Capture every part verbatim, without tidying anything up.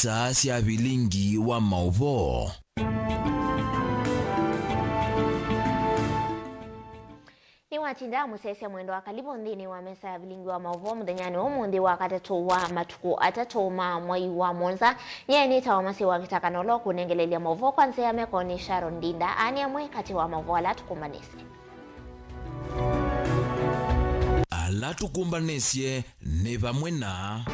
Saa sya vilingi wa maũvoo. Nĩwatinda mũsyaĩĩsya mwendo wa kalivu nthĩnĩ wa mesa ya vilingi wa maũvoo mũthenyanĩ wa ũmũnthĩ wa katatũ wa matukũ atatũ ma mwai wa mũonza. Nyie nĩtawa Masi wa Kĩtakana ũla ũkũnengelelya maũvoo kwa nzĩa ya meko nĩ Sharon Ndinda. Aa nĩ amwe katĩ wa maũvoo ala tũkũmbanĩsye. Ala tũkũmbanĩsye nĩ vamwe na.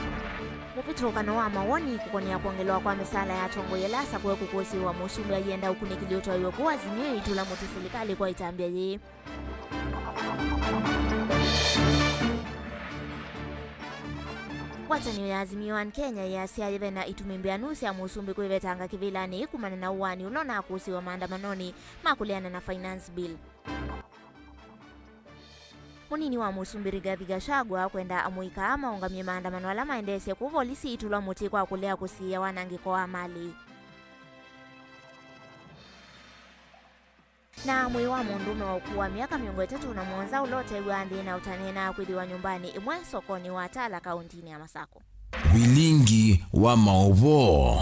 Mũvĩtũkano wa mawoni kũkonea kwongelwa kwa mĩsaala ya atongoi ala asakũe kũkũsĩĩwa mũsumbĩ ayenda ũkunĩkĩli ũtwaĩwe kũu Azimio ĩitũla mũtĩ silikalĩ kwa ĩtambya yĩĩ. Ngwatanĩo ya Azimio One Kenya yĩasya yĩve na itumi mbĩanu sya mũsumbĩ kwĩvetanga kĩvĩlanĩ kumana na ũaani ũla ũnakũsĩĩwa maandamanonĩ ma kũleana na Finance Bill. Mũnini wa mũsumbĩ Rigathi Gachagua kwenda amũika maũngamye maandamano ala maendeesye kũu volisi itũlwa mũtĩ kwa kũlea kũsiĩĩa wanangĩko wa malĩ. Na mwĩĩ wa mũndũũme wa ũkũũ wa myaka mĩongo ĩtatũ na mũonza ũla ũtew'aa nthĩ na ũtaneenaa kwĩthĩwa nyũmbanĩ ĩmwe sokonĩ wa Tala, kaũntinĩ ya Masako. Vilingi wa maũvoo.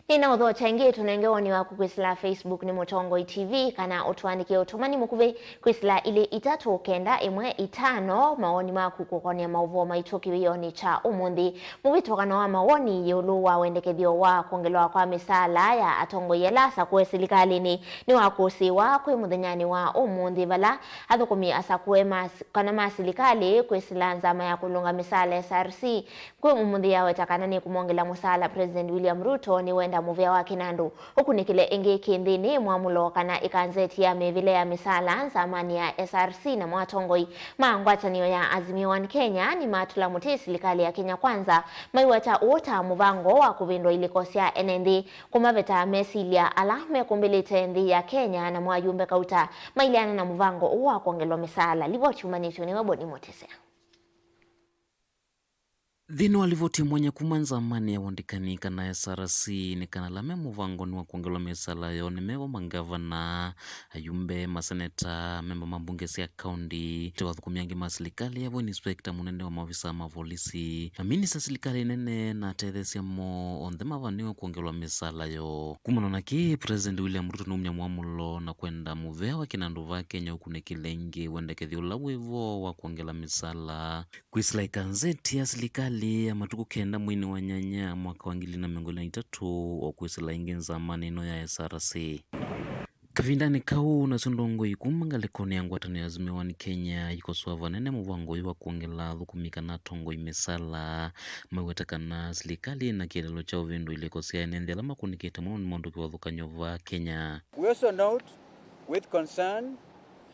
Nĩna ũthokya ĩngĩ, ũtũnenge woni waku kwĩsĩla Facebook nĩ Mũtongoi T V, kana ũtũandĩkĩe ũtũmani mũkuvĩ kwĩsĩla ilĩ itatũ kenda ĩmwe itano, mawoni maku kũkonea maũvoo maitũ kĩwĩonĩ kya ũmũnthĩ. Mũvĩtũkano wa mawoni ĩũlũ wa wendekethyo wa kwongelwa kwa mĩsaala ya atongoi ala asakũe silikalĩnĩ nĩwakũsĩĩwa kwĩ mũthenyanĩ wa ũmũnthĩ, vala athũkũmi asakũe ma, kana ma silikalĩ kwĩsĩla nzama ya kũlũnga mĩsaala, S R C. Kwĩ ũmũnthĩ yaweta kana nĩkũmwongela mũsaala President William Ruto nĩwenda mũvĩa wa kĩnandũ ũkunĩkĩle ĩngĩ kĩ nthĩnĩ mwamũlo kana ĩkanzeti ya mĩvĩle ya mĩsaala nzamanĩ ya S R C, namo atongoi ma ngwatanĩo ya Azimio One Kenya nĩmatũla mũtĩ silikalĩ ya Kenya Kwanza, maiweta ũũ ta mũvango wa kũvĩndũa ilĩko sya ene nthĩ, kũmaveta mesilya ala mekũmbĩlĩte nthĩ ya Kenya, namo ayumbe kauta maileana na mũvango ũũ wa kwongelwa mĩsaala. Livoti yumanĩtw'e nĩwe Boni Mutisia. Nthĩnĩ wa livoti ya mwanya kuma nzamanĩ ya wandĩkani kana S R C, nĩ kana ala me mũvangonĩ wa kwongelwa mĩsaala yoo nĩ mevo mangavana, ayumbe, maseneta, memba ma mbunge sya kaũnti, ta athũkũmi angĩ ma silikalĩ, avo inspector mũnene wa maovisa ma volisi, maminista silikalĩ nene na atetheesya moo, onthe mavaniwe kwongelwa mĩsaala yoo. Kumana na kĩĩ, President William Ruto nũumya mwamũlo na kwenda mũvea wa kĩnandũ va Kenya ũkunĩkĩle ĩngĩ wendekethyo ũla wĩvo wa kwongela mĩsaala. Kwĩsĩla ĩkanzeti ya silikalĩ ya matukũ kenda mweinĩ wa nyanya mwaka wa ngili na mĩongo ĩlĩ na itatũ, o kwĩsĩla ĩngĩ nzamanĩ ĩno ya S R C. Kavindanĩ kau, nasyo ndongoi kuma ngalĩkonĩ ya ngwatanĩo ya Azimio One Kenya ikosoa vanene mũvango ũyũ wa kwongela athũkũmi kana atongoi mĩsaala, maiweta kana silikalĩ ĩna kĩeleelo kya ũvĩndũa ilĩko sya ene nthĩ ala makũnĩkĩte mũno nĩ maũndũ kĩvathũkany'o va Kenya. We also note with concern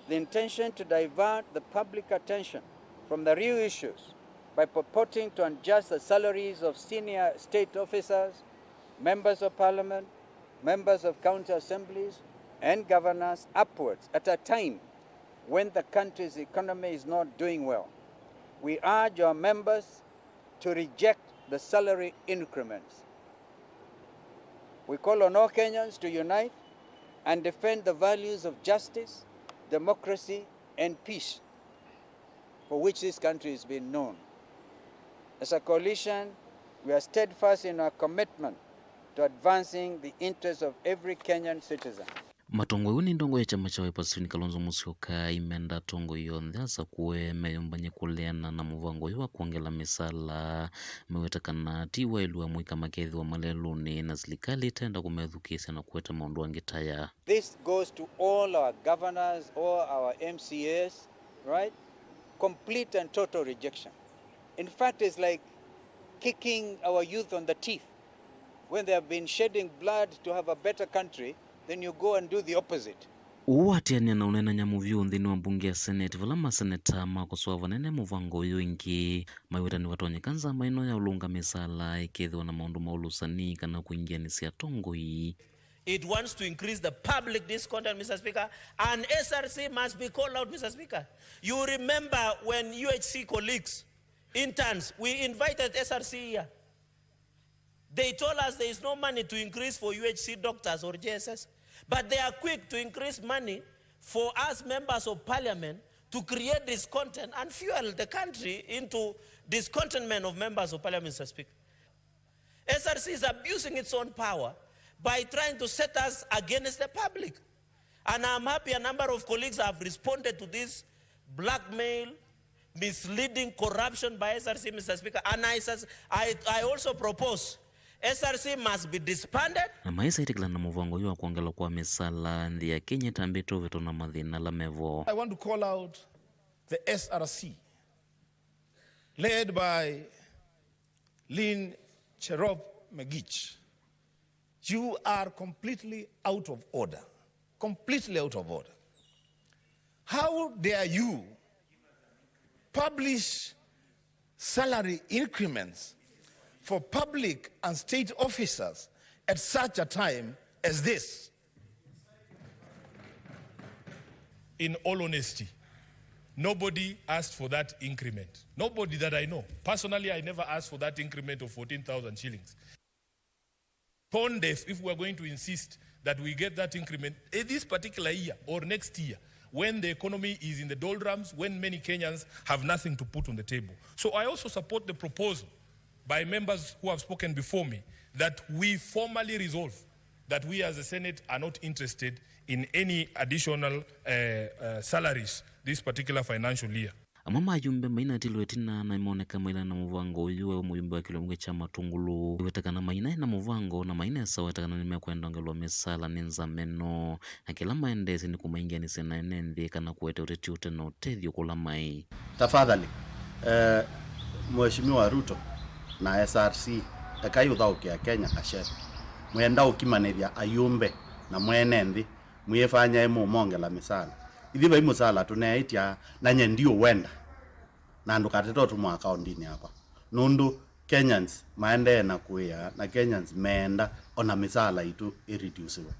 the intention to divert the public attention from the real issues by purporting to adjust the salaries of senior state officers, members of parliament, members of county assemblies, and governors upwards at a time when the country's economy is not doing well. We urge our members to reject the salary increments. We call on all Kenyans to unite and defend the values of justice, democracy, and peace for which this country has been known. As a coalition, we are steadfast in our commitment to advancing the interests of every Kenyan citizen. Matongoi nĩ ndongoi ya kyama kya Wiper Stephen Kalonzo Musyoka, imenda atongoi onthe asakũe meyũmbany'e kũleana na mũvango ũyũ wa kwongela mĩsaala, meweta kana ti waĩlu amũika makethĩwa malelũnĩ na silikalĩ ĩtenda kũmethukĩĩsya na kũete maũndũ angĩ ta aya. This goes to all our governors, all our M C As, right? Complete and total rejection. In fact, it's like kicking our youth on the teeth. When they have been shedding blood to have a better country, then you go and do the opposite. Ũũ waatĩanĩa na ũneenany'a mũvyũ nthĩnĩ wa mbunge ya Senate, vala maseneta makosoa vanene mũvango ũyũ ĩngĩ, maiweta nĩvatonyeka nzama ĩno ya ũlũnga mĩsaala ĩkethĩwa na maũndũ ma ũlũsani kana kũingĩanĩsya atongoi. It wants to increase the public discontent, Mister Speaker, and S R C must be called out, Mister Speaker. You remember when U H C colleagues, interns, we invited S R C here. They told us there is no money to increase for U H C doctors or J S S, but they are quick to increase money for us members of parliament to create discontent and fuel the country into discontentment of members of parliament, Mister Speaker. S R C is abusing its own power by trying to set us against the public. And I'm happy a number of colleagues have responded to this blackmail, misleading, corruption by S R C, Mister Speaker. And I, sus- I, I also propose S R C must be disbanded. Na maisaitikila na mũvango ũyũ wa kwongelwa kwa mĩsala, nthĩ ya Kenya ĩtambĩte ũvĩtwa na mathĩna ala mevo. I want to call out the S R C, led by Lynn Cherop Megich. You are completely out of order. Completely out of order. How dare you publish salary increments for public and state officers at such a time as this? In all honesty, nobody asked for that increment. Nobody that I know. Personally, I never asked for that increment of fourteen thousand shillings. Tone deaf if we are going to insist that we get that increment, eh, this particular year or next year, when the economy is in the doldrums, when many Kenyans have nothing to put on the table. So I also support the proposal by members who have spoken before me that we formally resolve that we as the Senate are not interested in any additional, uh, uh, salaries this particular financial year. Amwe ma ayumbe mainatilwe ĩtina na nĩmoneka mailana na mũvango ũyũ. Mũyumbe wa kĩlungu kya Matungulu wĩweta kana mainaĩ na mũvango na mainesa weta kana nĩmekwenda ongelwa mĩsala nĩ nzama ĩno, na kĩla maendeesye nĩ kũmaingĩanĩsya na ene nthĩ kana kũete ũteti ũte na ũtethyo kũla maĩ. Tafadhali, eh, Mheshimiwa Ruto na S R C, ekai ũthaũkĩa Kenya kasheve. Mwenda ũkimanĩthya ayumbe na mwene nthĩ, mwĩfanyae mũmongela mĩsala. Ithyĩ vai mũsala tũneeĩtya, na nye ndiũwenda. Na ndũkatete ũtũmwa akaondinĩ yakwa. Nũndũ Kenyans maendee na kũĩa, na Kenyans meenda ona mĩsala itũ ĩreduciwe.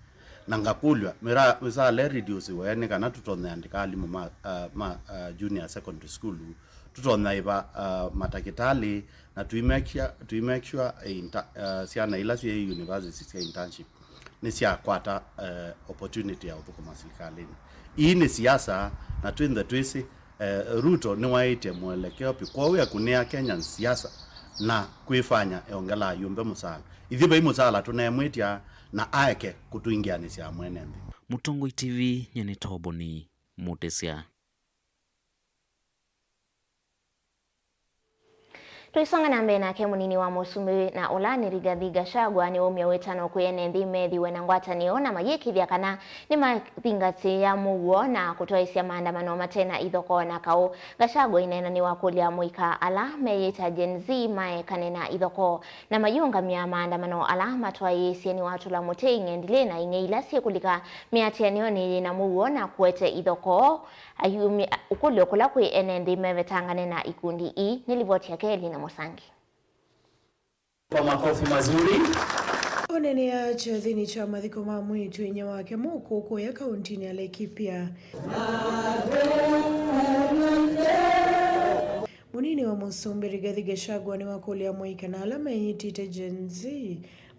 Na ngakũlw'a, mĩra-, mĩsala ĩreduciwe nĩ kana tũtonye andĩka alimũ ma, ah, ma, ah, junior secondary school, tũtonye ĩva, ah, matakĩtalĩ, na tũimekya, tũimekya, eh, inter-, ah, syana ila syĩ university sya internship nĩsyakwata, eh, opportunity ya ũthũkũma silikalĩnĩ. Ii nĩ siasa, na twĩnthe twĩsĩ, eh, Ruto nĩwaĩtye mwelekeo pi. Kwoou ekũnĩa Kenya siasa na kwĩfanya eongela ayumbe mũsala. Ithyĩ vai mũsala tũneemwĩtya na aeke kũtũingĩanĩsya mwene nthĩ. Mũtongoi T V, nyie nĩ Toboni Mũtĩsya. Tũisonga na mbee nake, mũnini wa mũsumbĩ na ũla nĩ Rigathi Gachagua nĩwaumya wĩtano kwĩ ene nthĩ methiwe na ngwatanĩo na mayĩkĩĩthya kana nĩmathingatĩĩa mũuo na kũtwaĩsya maandamano mate na ithokoo na kaũ. Gachagua aineena nĩwakũlya mũika ala meyĩta Gen Z maekane na ithokoo na mayĩũngamya maandamano ala matwaĩĩsye nĩwatũla mũtĩ ing'endilĩ na ing'ei ila syĩkũlika mĩatĩanĩonĩ yĩ na mũuo na kũete ithokoo. Ayumya ũkũlyo kũla kwĩ ene nthĩ mevetangane na ikundi ii. Nĩ livoti yake Elina Mũsangi. Kwa makofi mazuri. Onene ya kyathĩnĩ kya mathiko ma mwĩĩtu-a-inyia wake mũkũũ kũya kaũntĩnĩ ya Laikipia. Mũnini wa mũsumbĩ Rigathi Gachagua nĩwakũlya mũika na ala meyĩtĩte Gen Z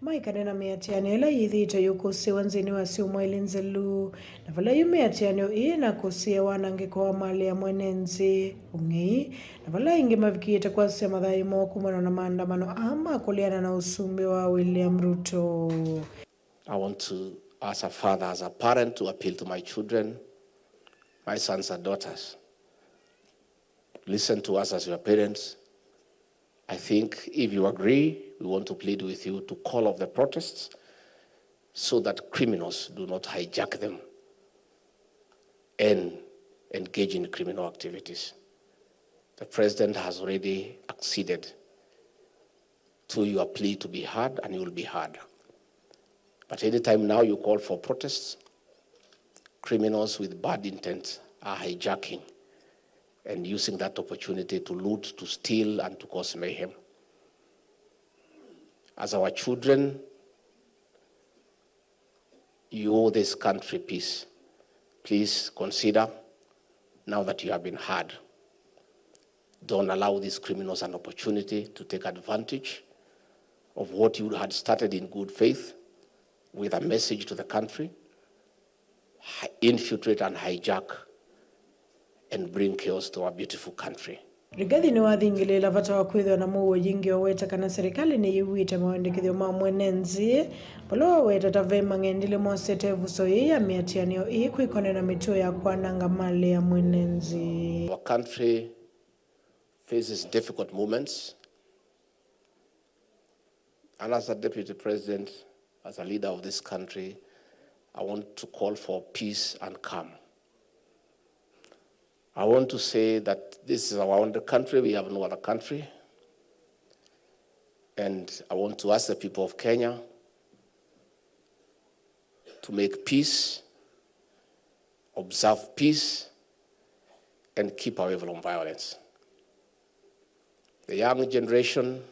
maikane na mĩatĩanĩo ĩla yĩthĩĩtwe yũkũsĩĩwa nzĩnĩ wa syumwa ilĩ nzelu, na vala yu mĩatĩanĩo ĩĩ na kũsĩĩa wanangĩko wa malĩ ya mwene nthĩ, ũng'ei, na vala aingĩ mavikĩĩte kwasya mathayũ moo kumana na maandamano aa ma kũleana na ũsumbĩ wa William Ruto. I want to, as a father, as a parent, to appeal to my children, my sons and daughters. Listen to us as your parents. I think if you agree, we want to plead with you to call off the protests so that criminals do not hijack them and engage in criminal activities. The president has already acceded to your plea to be heard, and you will be heard. But anytime now you call for protests, criminals with bad intent are hijacking and using that opportunity to loot, to steal, and to cause mayhem. As our children, you owe this country peace. Please consider, now that you have been heard, don't allow these criminals an opportunity to take advantage of what you had started in good faith with a message to the country, hi-, infiltrate and hijack and bring chaos to our beautiful country. Rigathi nĩwathingĩlĩĩla vata wa kwĩthĩwa na mũuo yĩngĩ, waweta kana serikali nĩyĩw'ĩte mawendekethyo ma mwene nthĩ, vala waweta ta ve mang'endilĩ mosete ĩvuso yĩĩ ya mĩatĩanĩo ĩĩ kwĩkonana na mĩtuo ya kwananga malĩ ya mwene nthĩ. Our country faces difficult moments, and as a deputy president, as a leader of this country, I want to call for peace and calm. I want to say that this is our only country, we have no other country. And I want to ask the people of Kenya to make peace, observe peace, and keep away from violence. The young generation,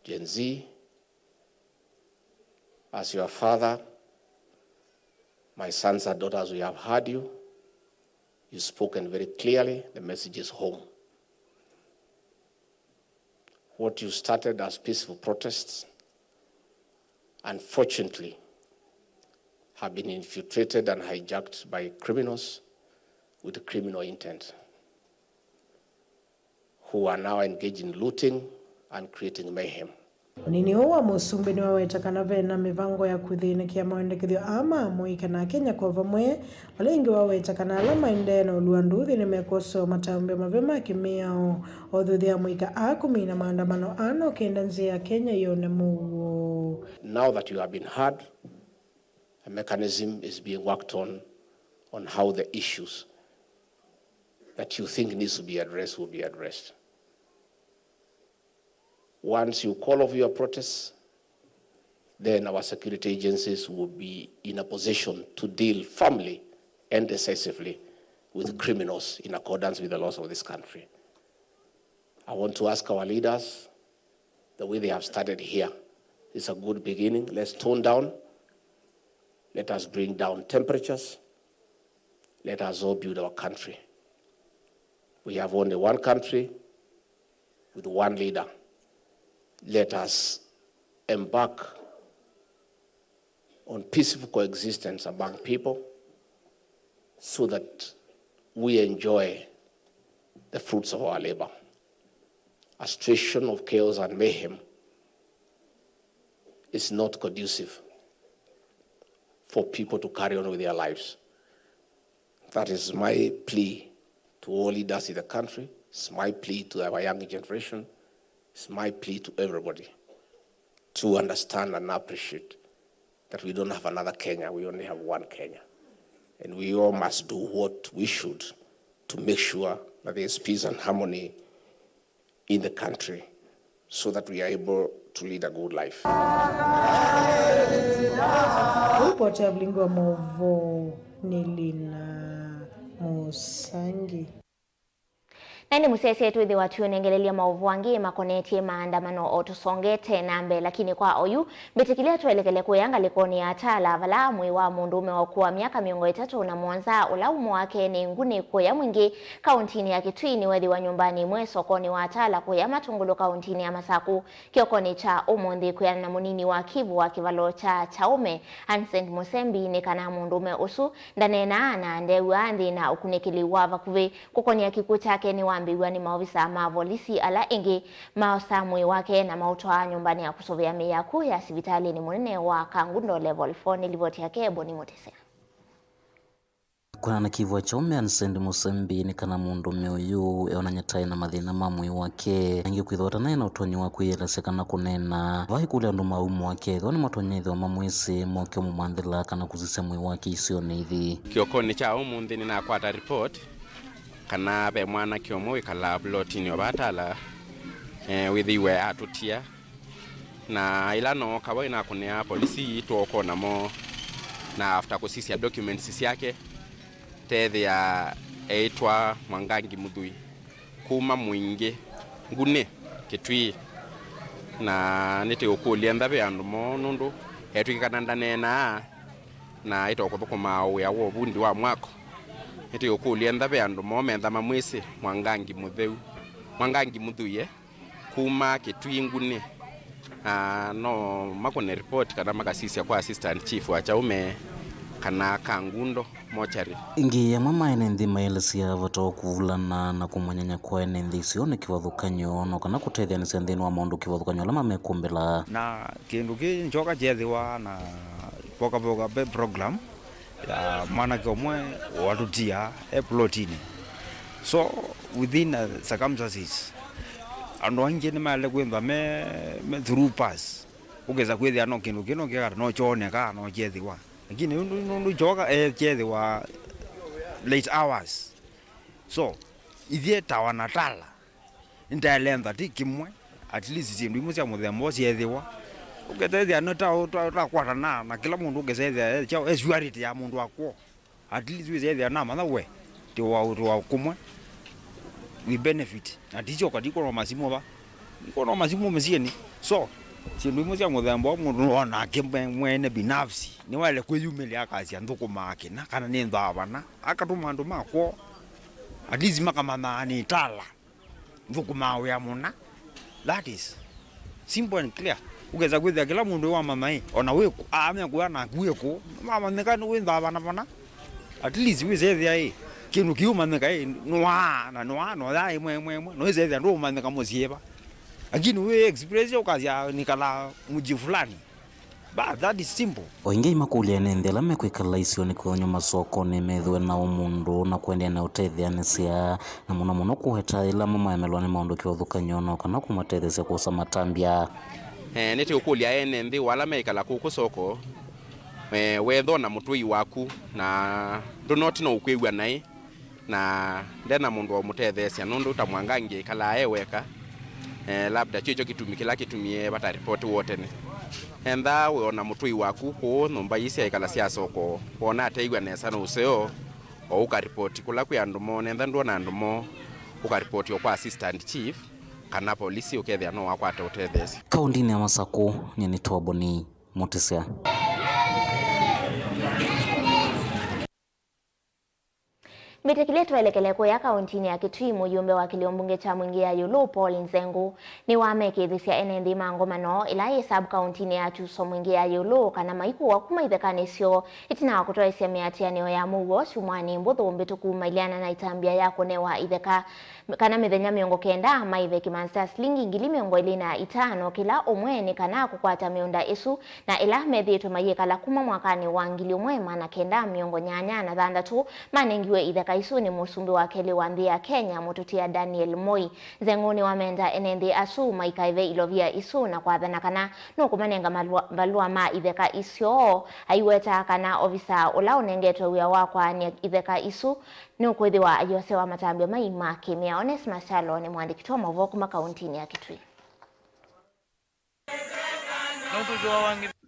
Gen Z, as your father, my sons and daughters, we have heard you. You've spoken very clearly. The message is home. What you started as peaceful protests, unfortunately, have been infiltrated and hijacked by criminals with criminal intent, who are now engaged in looting and creating mayhem. Ũnini ũũ wa mũsumbĩ nĩwaweta kana ve na mĩvango ya kũthĩnĩkĩa mawendekethyo aa ma amũika na Akenya kwa vamwe, vala ĩngĩ waweta kana ala maendee na ũlua nduthi nĩmekwosewa matambya mave ma kĩmĩao, o thuthi ya amũika aa kũmina maandamano aa no kenda nzĩa ya Kenya yone mũuo. Now that you have been heard, a mechanism is being worked on, on how the issues that you think needs to be addressed will be addressed. Once you call off your protests, then our security agencies will be in a position to deal firmly and decisively with criminals in accordance with the laws of this country. I want to ask our leaders, the way they have started here is a good beginning. Let's tone down. Let us bring down temperatures. Let us all build our country. We have only one country with one leader. Let us embark on peaceful coexistence among people so that we enjoy the fruits of our labor. A situation of chaos and mayhem is not conducive for people to carry on with their lives. That is my plea to all leaders in the country. It's my plea to our young generation. It's my plea to everybody to understand and appreciate that we don't have another Kenya, we only have one Kenya. And we all must do what we should to make sure that there is peace and harmony in the country so that we are able to lead a good life. Ripoti ya Vilingi wa Mauvoo nĩ Lina Musangi. Na ĩndĩ mũsyaĩĩsya twĩthĩwa tũũnengelelya maũvoo angĩ makonetye maandamano o tũsongete na mbee, lakini kwa oyu mbĩtĩkĩlya twelekele kũya ngalĩkonĩ ya Tala, vala mwĩĩ wa mũndũũme wa ũkũũ wa myaka mĩongo ĩtatũ na mũonza, ũla umo wake nĩ ngunĩ kũya Mwingĩ, kaũntinĩ ya Kitui, nĩwethĩwa nyũmbanĩ ĩmwe sokonĩ wa Tala kũya Matungulu, kaũntinĩ ya Masaku, kĩokonĩ kya ũmũnthĩ, kwĩana na mũnini wa Kivu wa kĩvalo kya Chaume, Anson Musembi, nĩ kana mũndũũme ũsu ndaneenaa na ndeew'aa nthĩ, na ũkunĩkĩli wa vakuvĩ kũkonĩa kĩkw'ũ kyake nĩwambĩĩw'a nĩ maovisa ma volisi, ala ĩngĩ maosa mwĩĩ wake na maũtwaa nyũmbanĩ ya kũsũvĩa mĩĩ ya ku ya sivitalĩnĩ mũnene wa Kangundo Level four. Nĩ livoti yake Boni Mutisia. Kwĩana na Kivu wa Chaume, Anson Musembi, nĩ kana mũndũũme ũyũ eonany'a ta ena mathĩna ma mwĩĩ wake, na ĩngĩ kwĩthĩwa ta naĩ na ũtonyi wa kwĩyĩelesya kana kũneena. Vai kũlya andũ ma umo wake ethĩwa nĩmatonya ĩthĩwa mamwĩsĩ, moke mũmwanthĩla kana kũsisya mwĩĩ wake isionĩ ithi. Kĩokonĩ kya ũmũnthĩ nĩnakwata report kana ve mwanake ũmwe wĩkalaa plotinĩ o vaa Tala, eh, wĩthĩiwe atũtia. Na ĩla nooka vau nakũnĩa polisi, twooka namo, na after kũsisya documents syake, teethĩa eĩtwa Mwangangi Mũthui kuma Mwingĩ, Ngunĩ, Kitui. Na nĩtĩũkũlya ntha ve andũ moo nũndũ etw'ĩkana ndaneenaa, na aĩtwa kũthũkũmaa wĩa wa ũvundi wa mwako. Nĩtĩũkũlya ntha ve andũ moo metha mamwĩsĩ Mwangangi Mũtheu, Mwangangi Mũthui, eh, kuma Kitui Ngunĩ. Ah, no makũne report kana makasisya kwa assistant chief wa Chaume, kana Kangundo mortuary. Ĩngĩ, amwe ma ene nthĩ maelesya vata wa kũvulana na kũmanyanya kwa ene nthĩ isio nĩ kĩvathũkany'o, no kana kũtetheanĩsya nthĩnĩ wa maũndũ kĩvathũkany'o ala mamekũmbĩla. Na kĩndũ kĩĩ nĩ kyoka kyeethĩwa na voka voka ve program ya mwanake ũmwe watũtia e plotinĩ. So, within, uh, circumstances, andũ aingĩ nĩmaĩle kwĩthwa me, me through pass. Ũkesa kwĩthĩa no kĩndũ kĩno kĩkata no kyoneka, no kyethĩwa. Lakini nũndũ, nũndũ kyoka, eh, kyethĩwa late hours. So, ithyĩ ta wanatala, nĩtaĩle ntha ti kĩmwe, at least syĩndũ imwe sya mũthemba ũũ syethĩwa. Ũketethĩa no ta, ta, takwatana na kĩla mũndũ ũkesethĩa e surety ya mũndũ akw'o. At least wĩsethĩa namanya we, ti wa, ti wa kũmwe. We benefit. Na tisyoka, ndikwona masimũ va. Ndikwona masimũ mũsyĩnĩ. So, syĩndũ imwe sya mũthemba ũũ mũndũ onake mwe-, mwene binafsi, nĩwaĩle kwĩyumĩlya akasya nthũkũmaa kĩna, kana nĩ nthavana. Akatũma andũ makw'o. At least makamanyaa nĩ tala. Nthũkũmaa wĩa mũna. That is simple and clear. Ũkesa kwĩthĩa kĩla mũndũ wamanya ĩ, ona wĩkũ, aamya kũya naku wĩkũ, mamanyĩka nĩ wĩ nthavanavana. At least wĩsethĩa ĩ, kĩndũ kĩũmanyĩka ĩ, nũaa, na nũaa, noya ĩmwe, ĩmwe, ĩmwe, noĩsethĩa ndũũmanyĩka mũsyĩ va. Lakini wĩ express ũkasya nĩkala mji fulani. Ba, that is simple. O ĩngĩ, aimakũlya ene nthĩ ala mekwĩkala isionĩ kwĩthany'a masokonĩ methĩwe na ũmũndũ na kũendeea na ũtetheanĩsya, na mũno mũno kũweta yĩla amwe maemelwa nĩ maũndũ kĩvathũkany'o, no kana kũmatetheesya kwosa matambya. Eh, nĩtũũkũlya ene nthĩ o ala meĩkala kũkũ soko, eh, wethwa na mũtũi waku na ndũnoti no ũkwĩw'a naĩ, na nde na mũndũ wa ũmũtetheesya, nũndũ ta Mwangangi aikalaa e weka. Eh, labda kyo kyo kĩtumi kĩla kĩtumie vata ripoti woo tene. Entha wĩona mũtũi waku kũũ nyũmba ii sya ĩkala sya soko, wona ateĩw'a nesa na ũseo, o ũkaripoti kũla kwĩ andũ moo, na entha ndwona andũ moo, ũkaripoti o kwa assistant chief kana polisi ũkethĩa no wakwata ũtetheesyo. Kaũndĩnĩ ya Masakũ, nyie nĩ Twaboni Mũtĩsya. Mbĩtĩkĩlye twelekele kũya kaũntĩnĩ ya Kitui. Mũyumbe wa kĩlĩo mbunge kya Mwingĩ ya Ĩũlũ, Paul Nzengũ, nĩwamekĩĩthĩsya ene nthĩ ma ngomano ĩla yĩ sub kaũntĩnĩ ya Tuso Mwingĩ ya Ĩũlũ kana maikũwa kuma ithekanĩ syoo ĩtina wa kũtwaĩsya mĩatĩanĩo ya mũuo syumwanĩ mbũthũ mbĩtũku maileana na ĩtambya ya kũnewa itheka kana mĩthenya mĩongo kenda maĩve kĩmanza kya silingi ngili mĩongo ĩlĩ na itano kĩla ũmwe nĩ kana kũkwata mĩũnda ĩsu na ĩla methĩĩtwe mayĩkala kuma mwakanĩ wa ngili ĩmwe maana kenda mĩongo nyanya na thanthatũ, manengiwe itheka isu nĩ mũsumbĩ wa kelĩ wa nthĩ ya Kenya, mũtũtia Daniel Moi. Nzengũ nĩwamenda ene nthĩ asu maikaĩve ilovia isu na kwathana kana nũkũmanenga malũa, valũa ma itheka isyo, aiweta kana ovisa ũla ũnengetwe wĩa wa kwaany'a itheka isu nũkwĩthĩwa ayosewa matambya mai ma kĩmĩa. Onesmus Kyalo nĩ mũandĩki wa maũvoo kuma kaũntĩnĩ ya Kitui.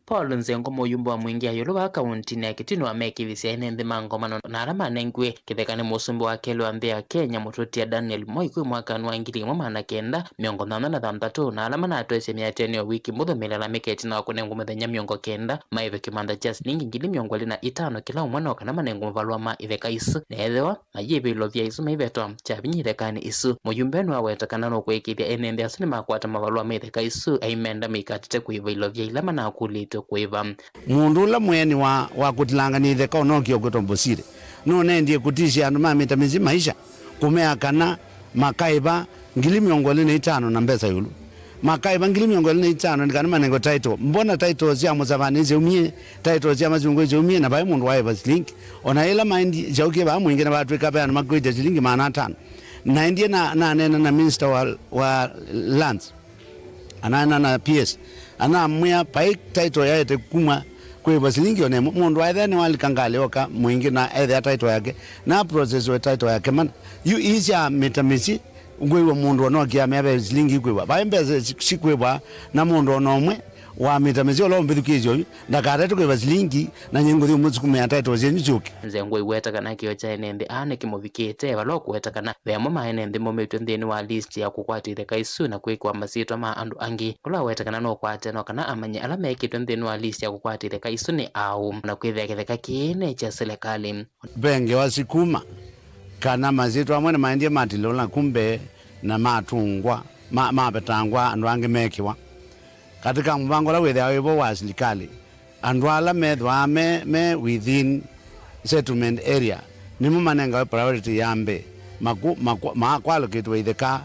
Paul Nzengũ, mũyumbe wa Mwingĩ ya Ĩũlũ wa kaũntĩnĩ ya Kitui, nĩwamekĩĩthĩsye ene nthĩ ma ngomano na ala manengiwe kĩtheka nĩ mũsumbĩ wa kelĩ wa nthĩ ya Kenya, mũtũtia Daniel Moi, kwĩ mwakanĩ wa ngili ĩmwe maana kenda mĩongo nyanya na thanthatũ, na ala manatwaĩsye mĩatĩanĩo wiki mbũthũ mĩlalamĩke ĩtina wa kũnengwa mĩthenya mĩongo kenda maĩve kĩmanza kya silingi ngili mĩongo ĩlĩ na itano kĩla ũmwe, no kana manengwe mavalũa ma itheka isu, na ethĩwa mayĩve ilovia isu maivetwa kya vinya ithekanĩ isu. Mũyumbe nĩwaweta kana nũkũĩkĩĩthya ene nthĩ asu nĩmakwata mavalũa ma itheka isu, aimenda maitatĩte kũĩva ilovia ila manakũlĩtwe kũĩva. Mũndũ ũla mũeni wa, wa kũtilangany'a itheka ũnookie ũkwĩtwa Mbosire nũnendie kũtishya andũ ma Mita Mĩsyĩ Maisha, kũmea kana makaĩva ngili mĩongo ĩlĩ na itano na mbesa ĩũlũ. Makaĩva ngili mĩongo ĩlĩ na itano nĩ kana manengwe title. Mbona title sya Mũsavani syaumie, title sya Masyũngũ syaumie, na vai mũndũ waĩva silingi? O na ĩla maendie, syaũkie vaa Mwingĩ na vatw'ĩka ve andũ makwĩtya silingi maana atano. Naendie na, naneena na minister wa, wa lands, ananeena na P S, anamwĩa vai title yaete kuma kwĩva silingi o na ĩmwe. Mũndũ aethĩa nĩwalika ngalĩ oka Mwingĩ na ethĩa title yake, na process we title yake mana. Yu ii sya Mita Mĩsyĩ, ngwĩw'a mũndũ ona ũkĩa mea ve silingi ikwĩva. Vai mbesa si-, sikwĩva na mũndũ ona ũmwe wa Mita Mĩsyĩ ũla ũmbĩthukĩĩsye ũyu, ndakatate kwĩva silingi, na nyie ngũthi ũmũsukumĩa title syenyu syũke. Nzengũ aiweta kana kĩo kya ene nthĩ aa nĩkĩmũvikĩte, vala ũkũweta kana ve amwe ma ene nthĩ maumĩtw'e nthĩnĩ wa list ya kũkwata itheka isu na kwĩkĩwa masyĩtwa ma andũ angĩ. Ũla aweta kana nũkwate no kana amanye ala mekĩtwe nthĩnĩ wa list ya kũkwata itheka isu nĩ aũ, na kwĩthĩa kĩtheka kĩĩ nĩ kya silikalĩ. Ve ngewa sikuma kana masyĩtwa amwe nĩmaendie matilwa na kumbe na matũngwa, ma-, mavetangwa, andũ angĩ mekĩwa. Katika mũvango ũla wĩthĩawa wĩ vo wa silikalĩ, Andũ ala methĩawa me, me within settlement area, nĩmo manengawe priority ya mbee, maku-, maku-, makwalũkĩtwe itheka.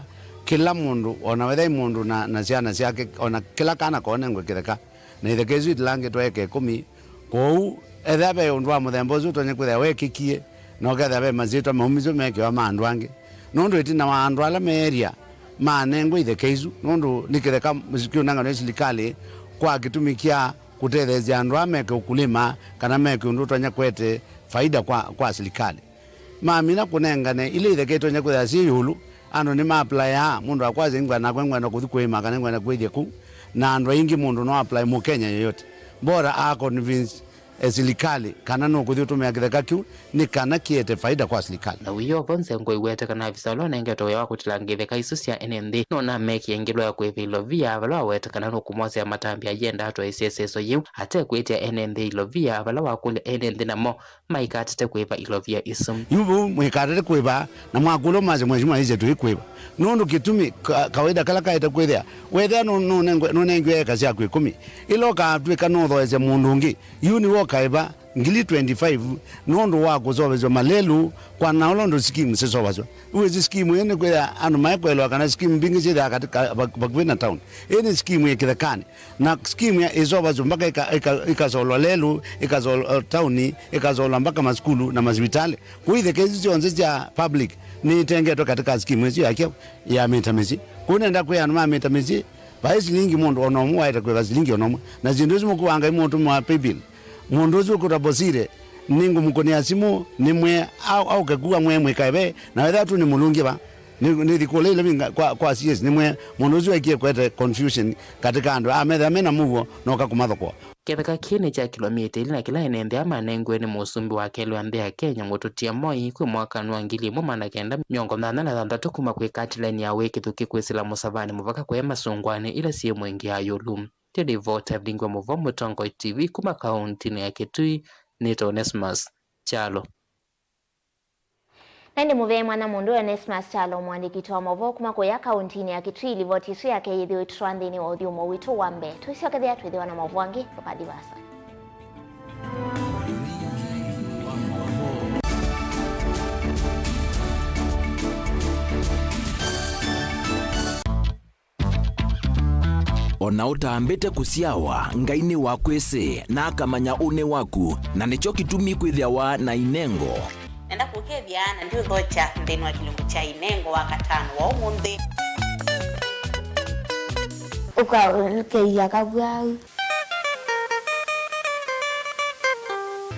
Kĩla mũndũ, ona wethĩa mũndũ na, na syana syake, ona kĩla kana konengwe kĩtheka, na itheka isu itilangĩtwe eka ĩkũmi. Kwoou, ethĩa ve ũndũ wa mũthemba ũsu ũtonya kwĩthĩa wekĩkie, na ũkethĩa ve masyĩtwa maumisyo mekĩwa ma andũ angĩ, nũndũ ĩtina wa andũ ala me area manengwe itheka isu, nũndũ nĩ kĩtheka kĩũnenganwe nĩ silikalĩ kwa kĩtumi kya kũtetheesya andũ aa meke ũkulĩma kana meke ũndũ ũtonya kũete faida kwa, kwa silikalĩ. Mamina kũnengane ila itheka itonya kwĩthĩa syĩ ĩũlũ, andũ nĩmaaplayaa, mũndũ akwasya ingwa nakwa ngwenda kũthi kũĩma kana ngwenda kwĩthya kũu, na andũ aingĩ mũndũ no apply Mũkenya yoyote. Bora a convince, eh, silikalĩ kana nũkũthi ũtũmĩa kĩtheka kĩu nĩ kana kĩete faida kwa silikalĩ. Na wĩoo vo nzengo ĩwete kana avisa ũla ũnengetwe wĩa wa kũtilanga itheka isu sya ene nthĩ no namekie ngĩlwa ya kũĩva ilovia vala wawete kana nũkũmwosea matambya yenda atwaĩsye ĩseso yĩu ate kwĩtya ene nthĩ ilovia vala wakũlya ene nthĩ namo maikatate kwĩva ilovia isu. Yu vau mwĩkatate kwĩva na mwakũlwa masya mheshimiwa ĩsye tũikwĩva. Nũndũ kĩtumi ka-, kawaida kala kaete kwĩthĩa, wethĩa nũ-, nũnengwe-, nũnengiwe eka syaku ĩkũmi, ĩla ũkatw'ĩka nũthoesya mũndũ ũngĩ, yu nĩwe ũkaĩva ngili twenty-five nũndũ wa kũseũvĩsya malelũ kwa na ũla ũndũ sikimu siseũvasw'a. Yu ĩsi sikimu ĩĩ nĩkwĩthĩa andũ maekũelewa kana sikimu mbingĩ syĩthĩawa katika, vak-, vakuvĩ na town. Ĩĩ nĩ sikimu ĩ kĩthekanĩ. Na skimu ya ĩseũvasw'a mpaka ĩka-, ĩka-, ĩkasolwa lelũ, ĩkasolwa, uh, tauni, ĩkasolwa mpaka masukulu na masivitalĩ. Kwoou itheka isu syonthe sya public nitengetwe katika skimu ĩsu ya kyaũ? Ya mĩta mĩsyĩ. Kwoou nenda kwĩa andũ ma mĩta mĩsyĩ, vai silingi mũndũ ona ũmwe waĩte kwĩva silingi ona ũmwe. Na syĩndũ isu mũkũwa Ngai mũtũmĩwa paybill. Mũndũ ũsu ũkwĩtwa Bosire, nĩngũmũkũnĩa simũ, nĩmwĩe au-, aũke kũu amwĩe mwĩkae ve, na wethĩa tu nĩ mũlungi va. Nĩ, nĩthi kũla ila vinga kwa, kwa C S, nĩmwĩe mũndũ ũsu ekie kũete confusion katika andũ, amethĩa mena mũuo, noka kũmathokoa. Kĩtheka kĩĩ nĩ kya kĩlomita ilĩ na kĩla ene nthĩ aa manengiwe nĩ mũsumbĩ wa kelĩ wa nthĩ ya Kenya, Mũtũtia Moi, kwĩ mwakanĩ wa ngili ĩmwe maana kenda mĩongo nyanya na thanthatũ kuma kwĩ Katilaini ya Wĩkĩthũki kwĩsĩla mũsavanĩ mũvaka kũya masũngwanĩ ila syĩ Mwingi ya ĩũlũ. Nĩ livoti ya Vilingi wa Mũvoo Mũtongoi T V kuma kaũntinĩ ya Kitui, nĩtawa Onesmus Kyalo. Na ĩndĩ mũvea mwanya mũndũ Onesmus Kyalo, mũandĩki witũ wa maũvoo kuma kũya kaũntinĩ ya Kitui, livoti ĩsu yake yĩthĩwe ĩtũtwaa nthĩnĩ wa ũthyũmũo witũ wa mbee. Tũisyokethya twĩthĩwa na maũvoo angĩ, ndũkathi vaasa. O na ũtambĩte kũsyawa, Ngai nĩwakwĩsĩ, na akamanya ũnĩ waku, na nĩkyo kĩtumi kwĩthĩawa na inengo. Nenda kũkethya na ndiũthokya nthĩnĩ wa kĩlungu kya inengo wa katano wa ũmũnthĩ. Ũkaũlũkĩia kavwau.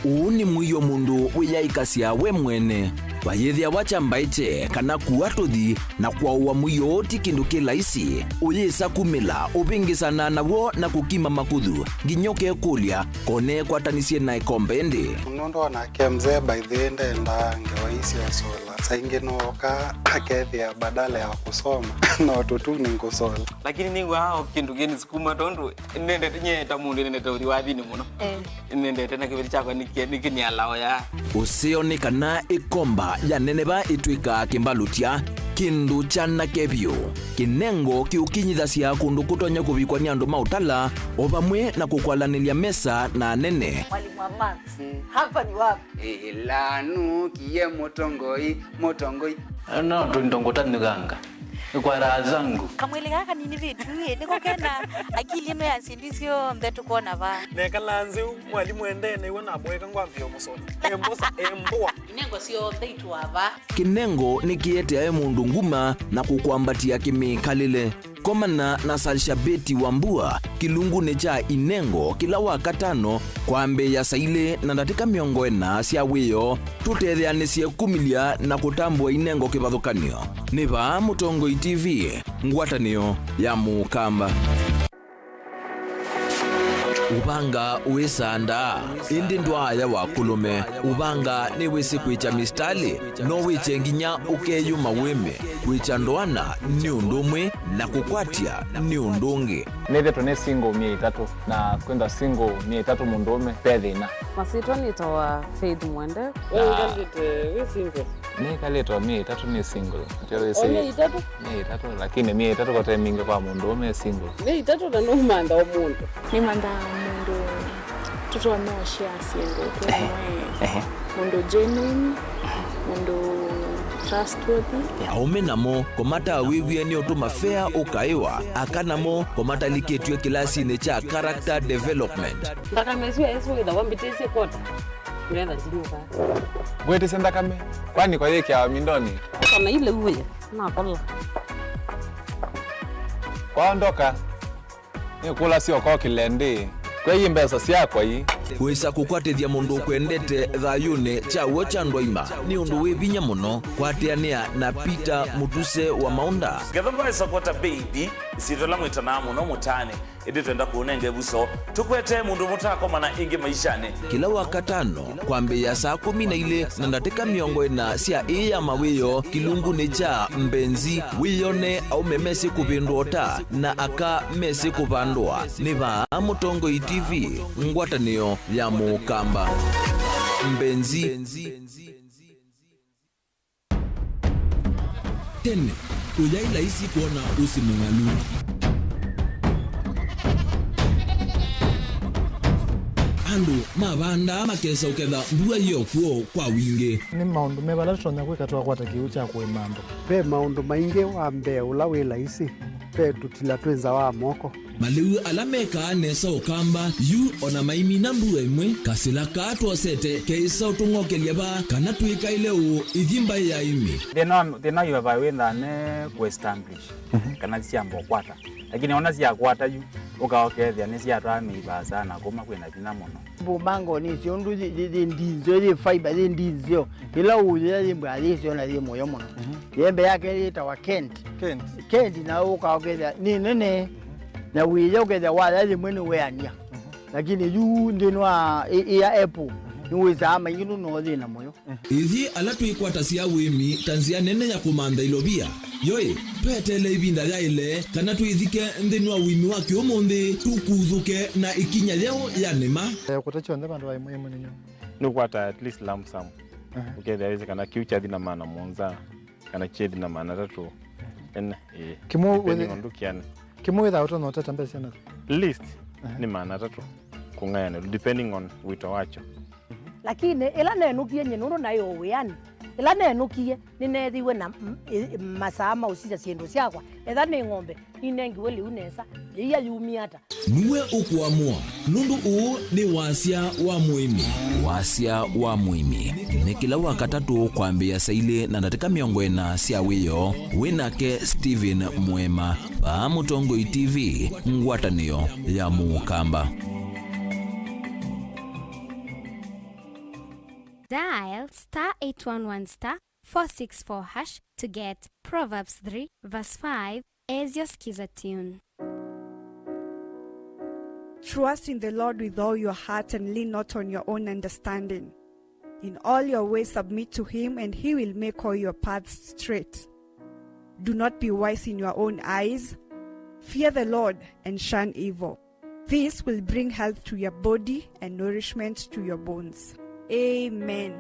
Ũũ nĩ mũio mũndũ wĩyaĩkasya we mwene. Vayĩthĩawa kya mbaĩkye kana kua tũthi, na kwaũa mũio ũũ ti kĩndũ kĩ laisi. Ũyĩsa kumĩla, ũvĩngĩsana naw'o na kũkima makũthũ, nginya ũkekũlya, konekwatanĩsye na ĩkombe ĩndĩ. Nũndũ onake mzee by the way ndendaa ngewa ii sya sola. Saa ingĩ nooka akethĩa badala ya kũsoma no tũtu nĩ ngũsola. Lakini nĩw'aa o kĩndũ kĩnĩsukuma tondũ nendete, nyie ta mũndũ nendete ũthi wathinĩ mũno. Eh. Nendete na kĩveti kyakwa nĩkĩ-, nĩkĩnialaoya. Ũseo nĩ kana ĩkomba ya neneva ĩtw'ĩkaa kĩmbalũtya, kĩndũ kyanake vyũ. Kĩnengo kĩũkinyĩthasya kũndũ kũtonya kũvikwa nĩ andũ ma ũtala, o vamwe na kũkwalanĩlya mesa na anene. Mwalimu wa maths, hapa ni wapi? Ĩla nũkie mũtongoi, mũtongoi. No tũindo ngũtanyũkanga. Kwa raha zangu. Kamwĩlĩ gaka kanini vitu ĩ, nĩko kena akili ĩno ya syĩndũ syonthe tũkwona vaa. Nekalaa nzeu, mwalimũ endee nĩw'o namboeka ngwambĩĩa ũmũsũna. Embosa, emboa. Inengo syonthe itũa vaa. Kĩnengo nĩkĩeteae mũndũ nguma na kũkwambatĩa kĩmĩkalĩle. Komana na Salshabeti Wambua kĩlungunĩ kya inengo kĩla wa katano kwambĩĩa saa ilĩ na ndatĩka mĩongo ĩna sya wĩoo, tũtetheanĩsye kumĩlya na kũtambũa inengo kĩvathũkany'o. Nĩ vaa Mũtongoi T V, ngwatanĩo ya Mũkamba. Ũvanga wĩsandaa, ĩndĩ ndwaaya wa kũlũme. Ũvanga nĩwĩsĩ kwĩkya mistalĩ, no wĩkye nginya ũkeyũma wĩme. Kwĩkya ndoana nĩ ũndũ ũmwe na kũkwatya nĩ ũndũ ũngĩ. Nĩthĩtwe nĩ single myei ĩtatũ, na kwĩthwa single myei ĩtatũ mũndũũme ve thĩna. Masyĩtwa nĩtawa Faith Mwende. We ũikalĩte wĩ single? Nĩkalĩte o myei ĩtatũ nĩ single. Nĩkyo wĩsĩ. O myei ĩtatũ? Myei ĩtatũ, lakini myei ĩtatũ kote mingĩ kwa mũndũũme e single. Myei ĩtatũ na nũmantha o mũndũ. Nĩmanthaa mũndũ Tũtonya ũshare syĩndũ twĩ Ehe. Amwe Ehe. Mũndũ genuine, mũndũ trustworthy. Aũme namo kũmatawĩw'e nĩ ũtũma fea ũkaĩwa, aka namo kũmatalikĩtw'e kĩlasinĩ kya character development. Nthakame ĩsu ya Yesũ wĩthawa mbĩtĩsye kwota. Ndetha ndinyuka. Ngwĩtĩsye nthakame, kwani kwa yĩkĩawa mindonĩ? Kana ile uwe, nakola. Kwaondoka. Nĩkũlasya ũkokĩle ndĩ, kwei mbesa syakwa ii? Wĩsa kũkwatĩthya mũndũ ũkwendete thayũnĩ kya w'o kya ndwaima nĩ ũndũ wĩ vinya mũno. Kwatĩanĩa na Peter Mũtuse wa Maũnda. Ngetha ndwaĩsa kwata baby, ĩsyĩtwa ĩla mwĩtanaa mũno mũtaanĩ, ĩndĩ twenda kũũnenga ĩvuso. Tũkwete mũndũ mũtakomana ĩngĩ maishanĩ. Kĩla Wakatano, kwambĩĩa saa kũmi na ilĩ na ndatĩka mĩongo ĩna sya ĩĩ ya mawĩoo kĩlungunĩ kya Mbenzi, wĩyone aũme mesĩ kũvĩndũa ũta na aka mesĩ kũvandũa. Nĩ vaa Mũtongoi T V, ngwatanĩo ya Mũkamba. Mbenzi. Tene, ũyaĩ laisi kwona ũsĩ mũng'alu. Andũ mavandaa makesa ũketha mbua yĩ o kw'o kwa wingĩ. Nĩ maũndũ me vala tũtonya kwĩka twakwata kĩw'ũ kya kũĩma andũ? Ve maũndũ maingĩ. Wa mbee ũla wĩ laisi, ve tũtila twĩ nza wa moko. Malĩu ala mekaa nesa Ũkamba yu o na maimina mbua ĩmwe, kasĩla kaa twosete keĩsa ũtũng'okelya vaa kana twĩkaĩle ũũ ithi mbaĩ ya ĩmĩ. Thĩna wa, thĩna wa vaa wĩthaa ne kũ establish, mhm, kana syamba ũkwata. Lakini ona syakwata yu, ũka ũkethĩa nĩsyatwaa mĩi vaasa na kũma kwĩna vinya mũno. Mbũmango nĩ syũndũ yĩ, yĩ, yĩ ndinzeo, yĩ fiber, yĩ ndinzeo. Ĩla ũũyĩa yĩ mbũya yĩ syona yĩ mũyo mũno. Mhm. Yembe yake yĩtawa Kent. Kent. Kent na ũka ũkethĩa nĩ nene. Na wĩya ũkethĩa waya yĩmwe nĩ weania. Mhm. Lakini yu nthĩnĩ wa ĩ-, ĩya apple, mhm, nĩwĩsaa maingĩ nũno thĩna mũyo. Ithyĩ ala twĩkwatasya ũĩmi ta nzĩa nene ya kũmantha ilovia, yoĩ, tweteele ĩvinda yaĩle kana twĩthike nthĩnĩ wa ũĩmi wa kĩũmũnthĩ, tũkuthũke na ĩkinya yeũ ya nĩma. Eh, kũta kyonthe vandũ va ĩmwe ĩmwe nĩ nyũmũ. Nĩũkwata at least lump sum. Aha. Ũkethĩa wĩsĩ kana kĩu kyathi na maana mũonza, kana kyethi na maana atatũ. Ene, ĩĩ. Kĩmwe depending wĩthĩ-, on ndũkĩane. Kĩmwe wĩthaa ũtonya ũtata mbesa syana? Least, aha, nĩ maana atatũ kũng'ayanĩlwa, depending on wĩto wakyo. Lakini ĩla nenũkie nyie, nũndũ naĩ o wĩanĩ, ĩla nenũkie, nĩneethiwe na m-, ĩ-, masaa ma ũsisya syĩndũ syakwa. Etha nĩ ng'ombe, ninengiwe lĩu nesa, yĩia yumie ata? Nue ũkũamũa, nũndũ ũũ nĩ wasya wa mũĩmi. Wasya wa mũĩmi nĩ kĩla Wakatatũ kwambĩĩa saa ilĩ na ndatĩka mĩongo ĩna sya wĩoo. Wĩ nake Stephen Mwema, vaa Mũtongoi T V, ngwatanĩo ya Mũkamba. Dial star eight one one star four six four hash to get Proverbs three verse five as your skiza tune. Trust in the Lord with all your heart and lean not on your own understanding. In all your ways submit to him, and he will make all your paths straight. Do not be wise in your own eyes. Fear the Lord and shun evil. This will bring health to your body and nourishment to your bones. Amen.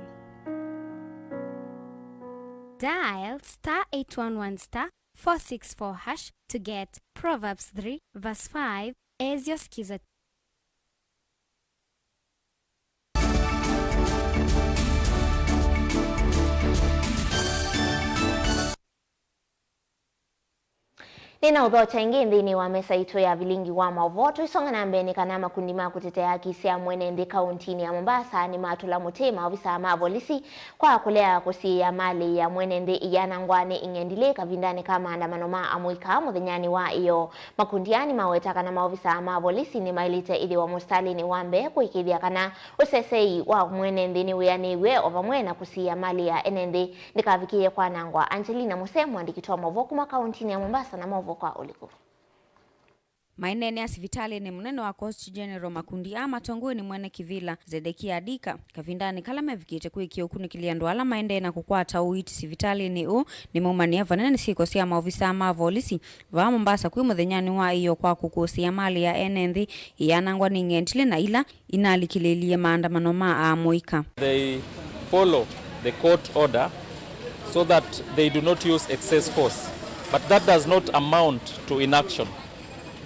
Dial star eight one one star four six four hash to get Proverbs three verse five as your skiza. Nĩnaũthokya ĩngĩ nthĩnĩ wa mesa itũ ya vilingi wa maũvoo. Tũisonga na mbee nĩ kana makundi ma kũtetea haki sya mwene nthĩ kauntinĩ ya Mombasa nĩmatũla mũtĩ maovisaa ma volisi kwa kũlea kũsiĩĩa malĩ ya mwene nthĩ ĩyanangwa nĩ ing'endilĩ kavindanĩ ka maandamano ma amũika mũthenyanĩ wa ĩyoo. Makundi aa nĩmaweta kana maovisaa ma volisi nĩmaĩlĩte ĩthĩwa mũsitalĩnĩ wa mbee kũĩkĩĩthya kana ũsesei wa mwene nthĩ nĩwĩanĩw'e, o vamwe na kũsiĩĩa malĩ ya ene nthĩ ndĩkavikĩĩe kwanangwa. Angelina Muse, mũandĩki wa maũvoo kuma kauntinĩ ya Mombasa, na maũvoo kwa ũliku. Maineenea sivitalĩnĩ mũnene wa Coast General, makundi aa matongoew'e nĩ mwene kĩvĩla Zedekia Adika, kavindanĩ kala mevikĩte kwĩkĩa ũkunĩkĩlya andũ ala maendee na kũkwata ũiiti sivitalĩnĩ ũũ, nĩmaumanĩa vanene nĩ syĩko sya maovisaa ma volisi vaa Mombasa kwĩ mũthenyanĩ wa ĩyoo kwa kũkũsĩĩa malĩ ya ene nthĩ ĩyanangwa nĩ ing'endilĩ na ila inalikĩlĩĩlie maandamano ma amũika. They follow the court order so that they do not use excess force, but that does not amount to inaction.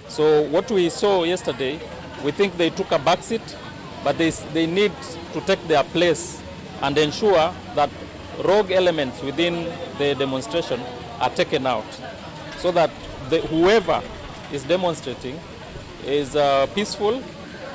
So what we saw yesterday, we think they took a back seat But they, they need to take their place and ensure that rogue elements within the demonstration are taken out so that the, whoever is demonstrating is uh, peaceful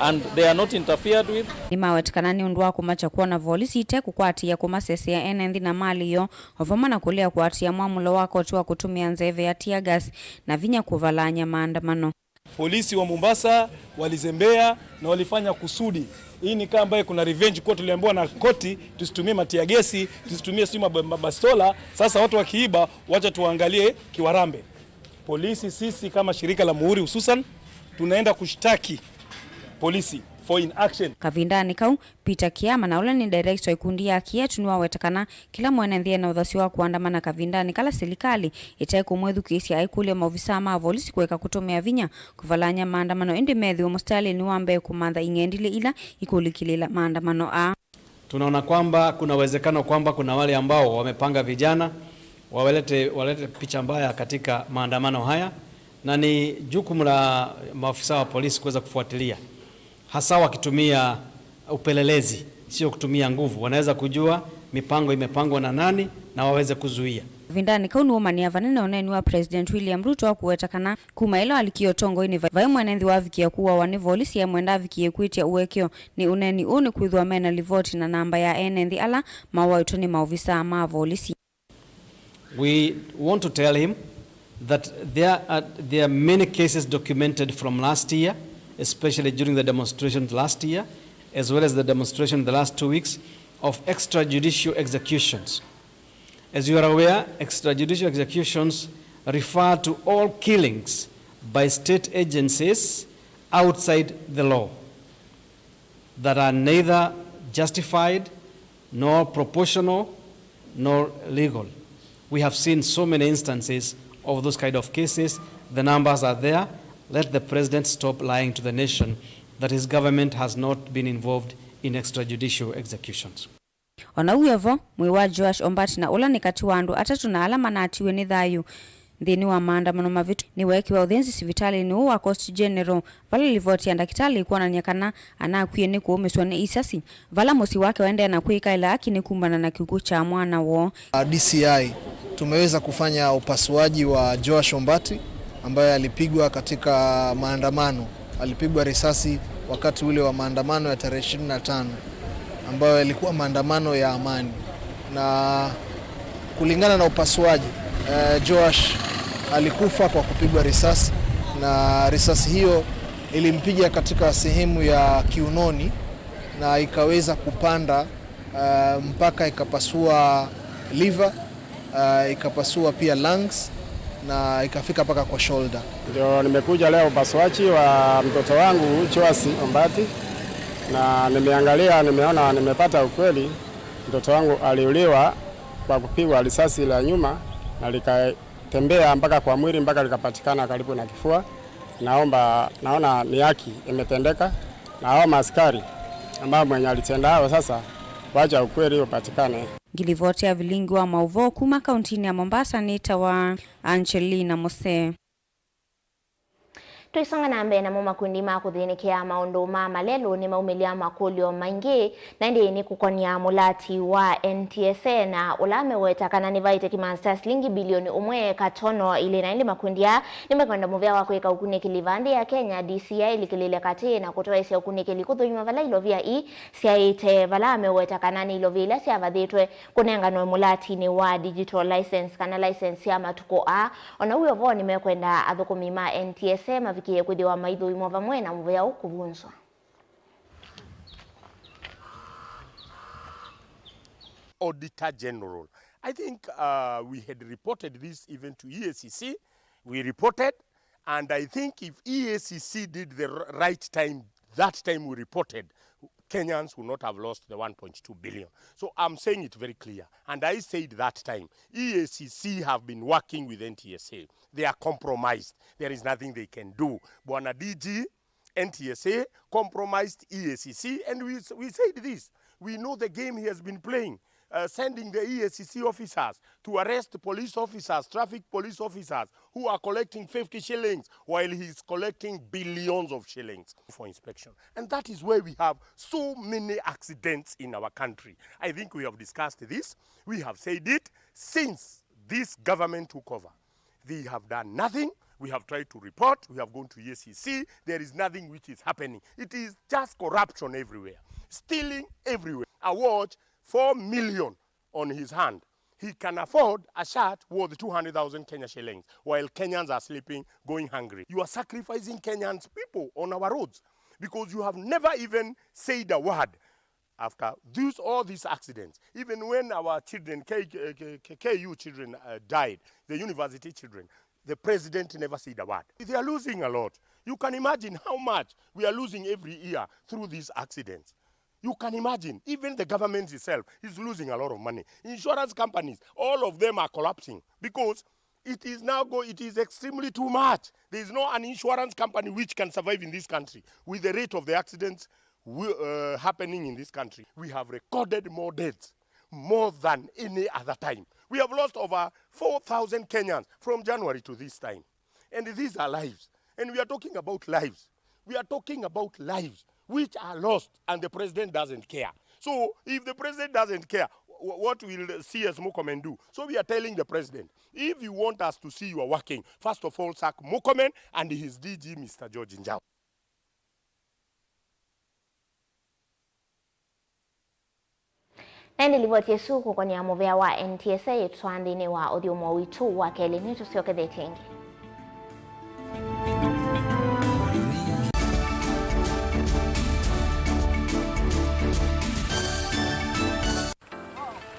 and they are not interfered with. Nĩmaweta kana nĩ ũndũ wa kũmakya kwona volisi ite kũkwatĩĩa kũmasesea ene nthĩ na malĩ yoo, o vamwe na kũlea kũatĩĩa mwamũlo wa koti wa kũtũmĩa nzeve ya tear gas na vinya kũvalany'a maandamano. Polisi wa Mombasa walizembea na walifanya kusudi. Hii ni kaa ambaye kuna revenge court, tuliambiwa na koti tusitumie matiagesi, tusitumie sijui mab- mabastola. Sasa watu wakiiba, wacha tuangalie kiwarambe. Polisi, sisi kama shirika la Muhuri hususan, tunaenda kushtaki polisi for inaction. Kavindanĩ kau, Peter Kiama, na ũla nĩ director ikundi ya Kietu, nĩwaweta kana kĩla mwene nthĩ ena ũthasyo wa kũandamana kavindanĩ kala silikalĩ ĩte kũmwĩthukĩĩsya, aikũlya maovisaa ma volisi kũeka kũtũmĩa vinya kũvalany'a maandamano, ĩndĩ methĩwe mũsitalĩnĩ wa mbee kũmantha ing'endilĩ ila ikũlikĩlĩĩla maandamano aa. Tunaona kwamba kuna uwezekano kwamba kuna wale ambao wamepanga vijana walete, walete picha mbaya katika maandamano haya, na ni jukumu la maafisa wa polisi kuweza kufuatilia, hasa wakitumia upelelezi, sio kutumia nguvu. Wanaweza kujua mipango imepangwa na nani na waweze kuzuia. Kavindanĩ kau nĩwũmanyĩa vanene ũneeni wa President William Ruto wa kũweta kana kuma ĩla walikie ũtongoinĩ, vai mwene nthĩ wavikie kũawa nĩ volisi, e mwenda avikie kwĩtya ũekeo nĩ ũneeni ũũ nĩkwĩthĩwa mena livoti na namba ya ene nthĩ ala mawaĩtwe nĩ maovisaa ma volisi. We want to tell him that there are, there are many cases documented from last year, especially during the demonstrations last year, as well as the demonstration the last two weeks, of extrajudicial executions. As you are aware, extrajudicial executions refer to all killings by state agencies outside the law that are neither justified nor proportional nor legal. We have seen so many instances of those kind of cases. The numbers are there. Let the president stop lying to the nation that his government has not been involved in extrajudicial executions. O na wĩ o vo, mwĩĩ wa Joash Ombatĩ, na ũla nĩ katĩ wa andũ atatũ na ala manatiwe nĩ thayũ nthĩnĩ wa maandamano mavĩtũku, nĩweekiwa ũthĩnzi sivitalĩnĩ ũũ wa Coast General, vala livoti ya ndakĩtalĩ ĩkwonany'a kana anakwie nĩ kũũmĩswa nĩ isasi, vala mũsyĩ wake waendee na kwĩkaĩla aki nĩ kumana na kĩkw'ũ kya mwana woo. D C I, tumeweza kufanya upasuaji wa Joash Ombatĩ ambaye alipigwa katika maandamano. Alipigwa risasi wakati ule wa maandamano ya tarehe ishirini na tano, ambayo yalikuwa maandamano ya amani. Na kulingana na upasuaji, eh, Joash alikufa kwa kupigwa risasi, na risasi hiyo ilimpiga katika sehemu ya kiunoni na ikaweza kupanda, eh, mpaka ikapasua liver, ah, ikapasua pia lungs na ikafika mpaka kwa shoulder. Ndio nimekuja leo upasuaji wa mtoto wangu Joash Ombatĩ, na nimeangalia, nimeona, nimepata ukweli. Mtoto wangu aliuliwa kwa kupigwa risasi la nyuma na likatembea mpaka kwa mwili, mpaka likapatikana karibu na kifua. Naomba, naona ni haki imetendeka, na hao maaskari ambao mwenye alitenda hao sasa, wacha ukweli upatikane. Ngilivoti ya vilingi wa maũvoo kuma kauntinĩ ya Mombasa nĩtawa Angelina Mose. Tũisonga na mbee namo, makundi ma kũthĩnĩkĩa maũndũ ma malelũ nĩmaumĩlya makũlyo maingĩ, na ĩndĩ nĩ kũkonĩa mũlati wa N T S A, na ũla meweta kana nĩvaĩte kĩmanzi kya silingi bilioni ũmwe katono ilĩ. Na ĩndĩ makundi aa nĩmekwenda mũvea wa kwĩka ũkunĩkĩli vaa nthĩ ya Kenya, D C I ĩlikĩlĩle katĩ na kũtwaĩsya ũkunĩkĩli kũthũima vala ilovia ii syaĩte, vala meweta kana nĩ ilovia ila syavathĩtwe kũnenganwe mũlatinĩ wa digital license kana license ya matukũ aa. O na wĩ o vo, nĩmekwenda athũkũmi ma N T S A mavikĩe kwĩthĩwa maithũimwa vamwe na mũvea ũũ kũvunzwa. Auditor General. I think, uh, we had reported this even to E A C C. We reported, and I think if E A C C did the r-, right time, that time we reported, Kenyans would not have lost the one point two billion. So I'm saying it very clear, and I said that time, E A C C have been working with N T S A. They are compromised. There is nothing they can do. Bwana D G, N T S A compromised E A C C, and we, we said this. We know the game he has been playing. uh, sending the E A C C officers to arrest police officers, traffic police officers who are collecting fifty shillings while he is collecting billions of shillings for inspection. And that is why we have so many accidents in our country. I think we have discussed this. We have said it since this government took over. They have done nothing. We have tried to report. We have gone to E A C C. There is nothing which is happening. It is just corruption everywhere, stealing everywhere. A watch, four million on his hand. He can afford a shirt worth two hundred thousand Kenya shillings while Kenyans are sleeping, going hungry. You are sacrificing Kenyans people on our roads because you have never even said a word after these, all these accidents. Even when our children, K-, K-, K-, K U children, uh, died, the university children, the president never said a word. They are losing a lot. You can imagine how much we are losing every year through these accidents. You can imagine, even the government itself is losing a lot of money. Insurance companies, all of them are collapsing because it is now go-, it is extremely too much. There is no an insurance company which can survive in this country with the rate of the accidents we, uh, happening in this country. We have recorded more deaths more than any other time. We have lost over four thousand Kenyans from January to this time. And these are lives. And we are talking about lives. We are talking about lives which are lost, and the president doesn't care. So if the president doesn't care, wh-, what will C S Murkomen do? So we are telling the president, if you want us to see you are working, first of all, sack Murkomen and his D G, Mister George Njau. Na ĩndĩ livoti ĩsu kũkonĩa mũvĩa wa N T S A ĩtwaa nthĩnĩ wa ũthyũmũo witũ wa kelĩ. Nĩtũsyokethetye ĩngĩ.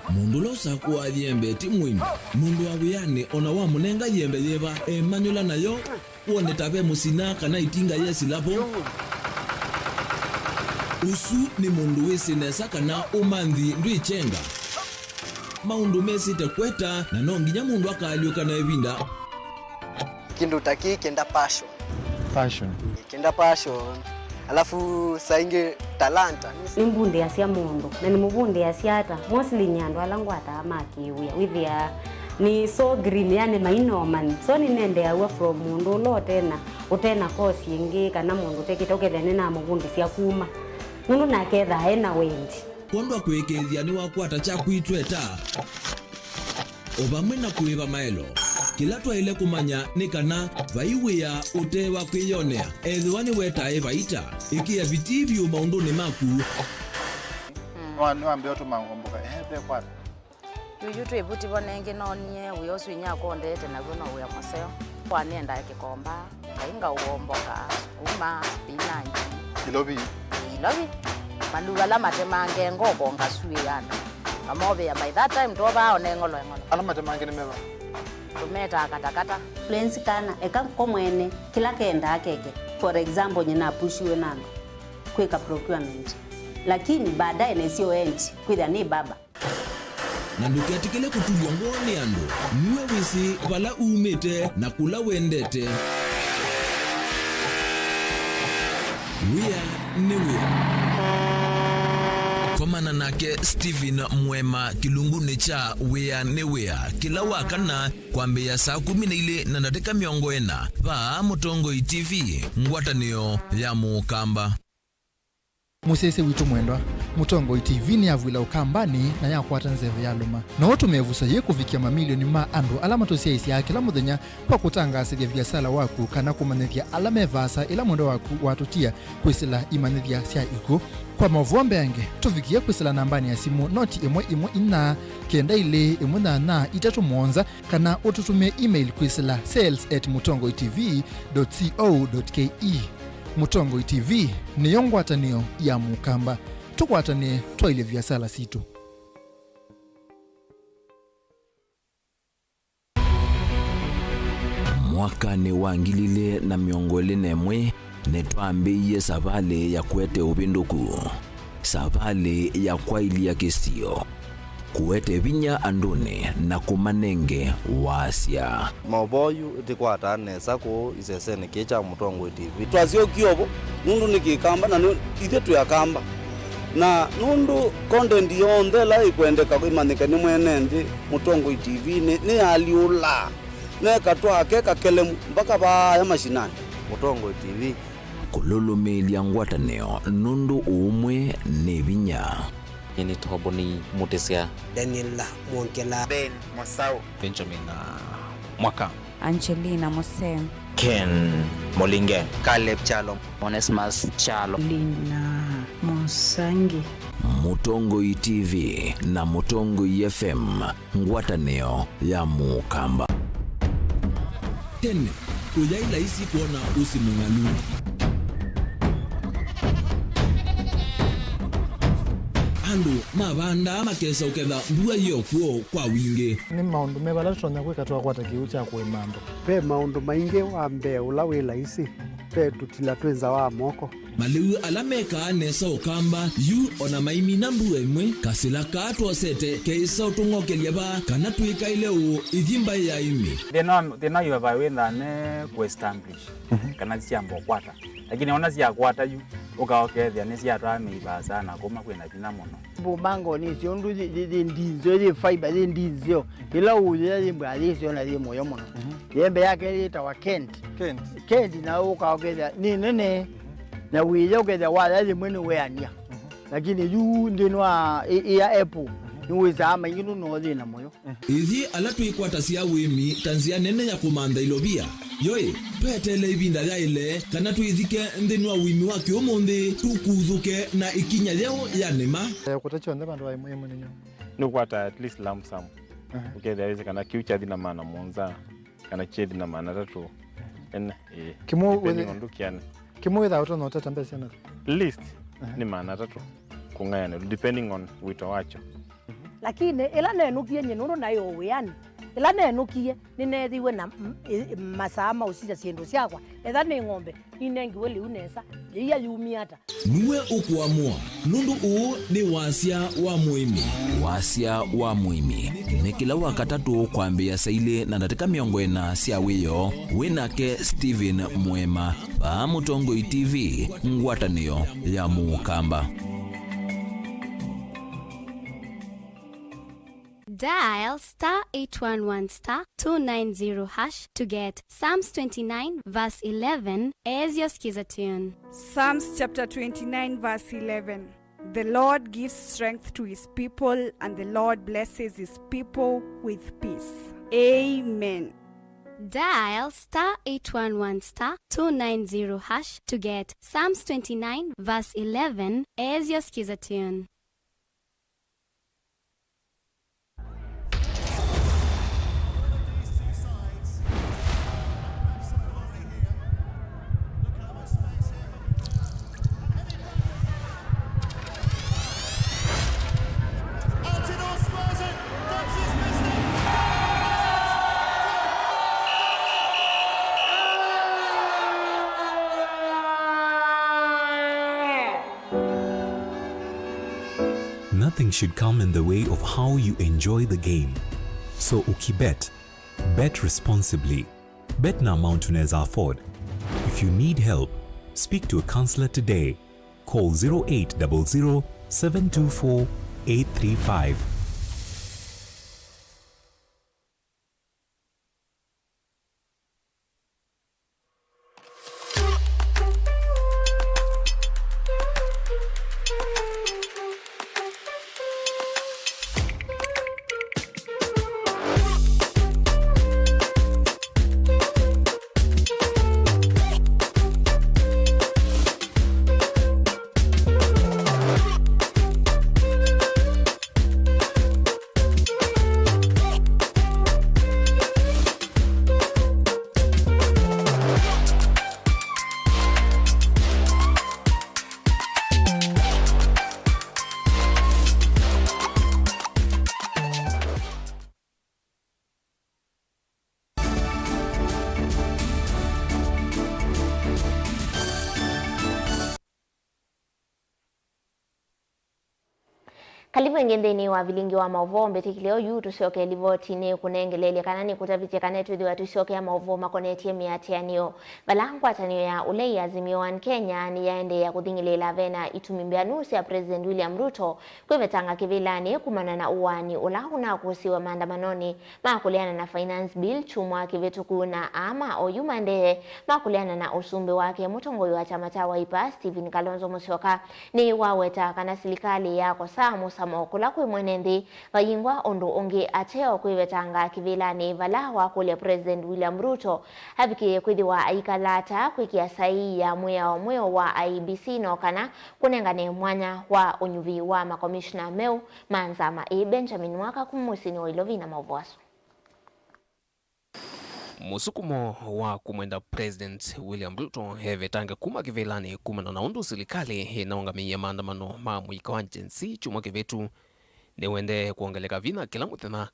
Mũndũ ũla ũsakũaa yembe ti mũini. Mũndũ wa wĩanĩ o na wamũnenga yembe yĩva, emanyũla nayo. Wone ta ve mũsina kana ĩtinga yesĩla vo. Ũsu nĩ mũndũ wĩsĩ nesa kana ũmanthi ndwĩkyenga. Maũndũ mesĩte kweta, na no nginya mũndũ akaalyũka na ĩvinda. Kĩndũ ta kĩĩ kĩenda passion. Passion. Kĩenda passion. Alafu saa ingĩ talanta. Nĩmbundĩasya mũndũ, na nĩmũvundĩasya ata? Mostly nĩ andũ ala ngwataa ma kĩwĩa. Wĩthĩaa nĩ so green, yani maina ũmanyi. So nĩnendeaw'a from mũndũ ũla ũtena, ũtena course ĩngĩ, kana mũndũ ũtekĩte, ũkethĩa nĩnamũvundĩsya kuma. Nũndũ nake ethaa ena wendi. Kwondũ wa kũĩkĩĩthya nĩwakwata kyaku itweta. O vamwe na kũĩva maelo, kĩla twaĩle kũmanya nĩ kana vai wĩa ũte wa kwĩyonea. Ethĩwa nĩwetae vaita, ĩkĩa vitii vyũ maũndũnĩ maku. Nĩwa-, nĩwambĩa ũtũma ngomboka, ehe, ve kwata. Yuyu twĩ vuti vo nengĩ noonie wĩa ũsu inyia akũndete naw'o no wĩa mũseo. Kwa nĩendaa kĩkomba. Ngai ngaũomboka, sukuma, spinach. Ilovi. Ilovi. Maluu ala matemange ngoko ngasuĩana. Ngamovĩa by that time twovaa one ng'olo eng'olo. Ala matemange nĩ meva? Tũmetaa katakata. Influence kana eka ko mwene kĩla kendaa keke. For example, nyina apushiwe na andũ kwĩka procurement. Lakini baadaye nesio endi kwĩthĩa nĩ baba. Na ndũketĩkĩle kũtulw'a ngoo nĩ andũ. Nue wĩsĩ vala umĩte na kũla wendete. Wĩa nĩ wĩa. Komana nake Stephen Mwema kĩlungunĩ kya Wĩa nĩ Wĩa kĩla wa kana kwambĩĩa saa kũmi na ilĩ na ndatĩka mĩongo ĩna vaa Mũtongoi T V, ngwatanĩo ya Mũkamba. Mũsyaĩĩsya witũ mwendwa, Mũtongoi T V nĩyavw'ĩla Ũkambanĩ na yakwata nzeve yalũma. No ũtũme ĩvuso yĩĩ kũvikĩa mamilioni ma andũ ala matũsyaĩĩsyaa kĩla mũthenya kwa kũtangaasĩthya viasala waku kana kũmanyĩthya ala me vaasa ĩla mwendwa waku watũtia kwĩsĩla imanyĩthya sya ikw'ũ. Kwa maũvoo mbeange, tũvikĩe kwĩsĩla nambanĩ ya simũ noti ĩmwe ĩmwe inya kenda ilĩ ĩmwe nyanya itatũ mũonza, kana ũtũtũmĩe email kwĩsĩla sales at mũtongoi T V dot co dot K E. Mũtongoi T V nĩyo ngwatanĩo ya Mũkamba. Tũkwatanĩe twaĩlye viasala sitũ. Mwakanĩ wa ngili ilĩ na mĩongo ĩlĩ na ĩmwe, nĩtwambĩĩie savalĩ ya kũete ũvĩndũku, savalĩ ya kwaĩlya kĩsio, kũete vinya andũnĩ na kũmanenge wasya. Maũvoo yu ĩtĩkwataa nesa kũũ isesenĩ kĩĩ kya Mũtongoi T V. Twasyokie ovo nũndũ nĩ Kĩkamba na nĩ ithyĩ twĩ Akamba. Na nũndũ content yonthe ĩla ĩkwendeka ĩmanyĩke nĩ mwene nthĩ, Mũtongoi T V nĩ, nĩyalyũlaa neka twake kakelemu mpaka vaaya mashinani. Mũtongoi T V. Kũlũlũmĩĩlya ngwatanĩo nũndũ ũũmwe nĩ vinya. Nĩ Toboni Mũtĩsya. Daniel Mwongela. Ben Masau. Benjamin, uh, Mwaka. Angelina Mose. Ken Molinge. Caleb Chalo. Onesmus Chalo. Lina Musangi. Mũtongoi T V na Mũtongoi F M, ngwatanĩo ya Mũkamba. Tene, kũyaĩ laisi kwona ũsĩ mũng'alu. Andũ mavandaa makesa ũketha mbua yĩ o kw'o kwa wingĩ. Nĩ maũndũ meva ala tũtonya kwĩka twakwata kĩw'ũ kya kũĩma andũ? Ve maũndũ maingĩ. Wa mbee ũla wĩ laisi, ve tũtila twĩ nza wa moko. Malĩu ala mekaa nesa Ũkamba, yu o na maimina mbua ĩmwe, kasĩla kaa twosete keĩsa ũtũng'okelya vaa kana twĩkaĩle ũũ ĩthi mbaĩ ya ĩmĩ. Thĩna wa, thĩna wa vaa wĩthaa ne kũ-establish, mhm, kana syamba ũkwata. Lakini ona syakwata yu, ũka ũkethĩa nĩsyatwaa mĩi vaasa na kũma kwĩna vinya mũno. Mbumbango nĩ syo ũndũ yĩ, yĩ, yĩ ndinzeo, yĩ fiber, yĩ ndinzeo. Ĩla ũyĩa yĩ mbaa yĩ syo na yĩ mũyo mũno. Mhm. Yembe yake yĩtawa Kent. Kent. Kent na ũka ũkethĩa nĩ nene, na wĩya ũkethĩa waya yĩmwe nĩ weania. Mhm. Lakini yu nthĩnĩ wa ĩ, ĩ ya apple, mhm, nĩwĩsaa maingĩ nũno thĩna mũyo. Ithyĩ ala twĩkwatasya ũĩmi ta nzĩa nene ya kũmantha ilovia, yoĩ, tweteele ĩvinda yaĩle kana twĩthike nthĩnĩ wa ũĩmi wa kĩũmũnthĩ, tũkuthũke na ĩkinya yeũ ya nĩma. Eh, kũta kyonthe vandũ va ĩmwe ĩmwe nĩnyo. Nĩũkwata at least lump sum. Aha. Ũkethĩa wĩsĩ kana kĩu kyathi na maana mũonza, kana kyethi na maana atatũ. Ene, ĩĩ. Kĩmwe depending wĩthĩ-, on ndũkĩane. Kĩmwe wĩthaa ũtonya ũtata mbesa na? Least, aha, nĩ maana atatũ kũng'ayanĩlwa, depending on wĩto wakyo. Lakini ĩla nenũkie nyie, nũndũ naĩ o wĩanĩ, ĩla nenũkie, nĩneethĩiwe na m-, ĩ-, masaa ma ũsisya syĩndũ syakwa, etha nĩ ng'ombe, ninengiwe lĩu nesa, yĩia yumie ata? Nue ũkũamũa, nũndũ ũũ nĩ wasya wa mũĩmi. Wasya wa mũĩmi nĩ kĩla Wakatatũ kwambĩĩa saa ilĩ na ndatĩka mĩongo ĩna sya wĩoo. Wĩ nake Stephen Mwema, vaa Mũtongoi T V, ngwatanĩo ya Mũkamba. Dial star eight one one star two nine zero hash to get Psalms twenty-nine verse eleven as your skiza tune. Psalms chapter twenty-nine verse eleven. The Lord gives strength to his people, and the Lord blesses his people with peace. Amen. Dial star eight one one star two nine zero hash to get Psalms twenty-nine verse eleven as your skiza tune. Nothing should come in the way of how you enjoy the game. So ukibet, bet responsibly. Bet na amount unaweza afford. If you need help, speak to a counselor today. Call zero eight double zero, seven two four, eight three five. Kalivu ĩngĩ nthĩnĩ wa vilingi wa maũvoo. Mbĩtĩkĩlyo yu tũsyoke livotinĩ kũnengelelye kana nĩkũtavĩtye kana twĩthĩwa tũisyokea maũvoo makonetye mĩatĩanĩo, vala ngwatanĩo ya ũlei Azimio One Kenya nĩyaendeea kũthing'ĩlĩĩla vena itumi mbeanu sya President William Ruto kwĩvetanga kĩvĩlanĩ kumana na ũaani ũla ũnakũsĩwe maandamanonĩ ma kũleana na Finance Bill kyumwa kĩvĩtũku, na aa ma oyu maendee ma kũleana na ũsumbĩ wake. Mũtongoi wa kyama kya Wiper, Stephen Kalonzo Musyoka, nĩwaweta kana silikalĩ yakosa mũsamo kũla kwĩ mwene nthĩ vayingwa ũndũ ũngĩ ateo kwĩvetanga kĩvĩlanĩ, vala wakũlya President William Ruto avikĩĩe kwĩthĩwa aikala ata kwĩkĩa saii ya mwĩao mweũ wa I E B C no kana kũnengane mwanya wa ũnyuvi wa makomishona meũ ma nzama ĩĩ. Benjamin Mwaka kuma mũsyĩnĩ wa Ilovi na maũvoo asu. Mũsukumo wa kũmwenda President William Ruto evetange kuma kĩvĩlanĩ kumana na ũndũ silikalĩ ĩnaũngamĩie maandamano ma mũika wa Gen Z kyumwa kĩvĩtu nĩũendee kwongeleka vinya kĩla mũthenya.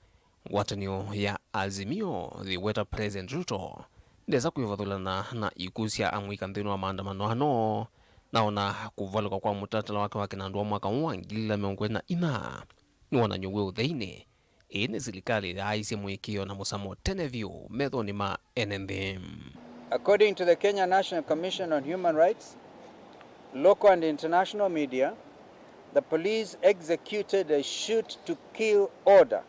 Ngwatanĩo ya Azimio yĩweta President Ruto ndesa kwĩvathũlana na ikuũ sya amũika nthĩnĩ wa maandamano ano, na ona kũvalũka kwa mũtalatala wake wa kĩnandũ wa mwaka ũũ wa ngili ilĩ na mĩongo ĩlĩ na inya nĩ wonany'o wĩ ũtheinĩ. Ĩĩ nĩ silikalĩ yaaisye mũĩkĩĩo na mũsamo tene vyũ methonĩ ma ene nthĩ. According to the Kenya National Commission on Human Rights, local and international media, the police executed a shoot to kill order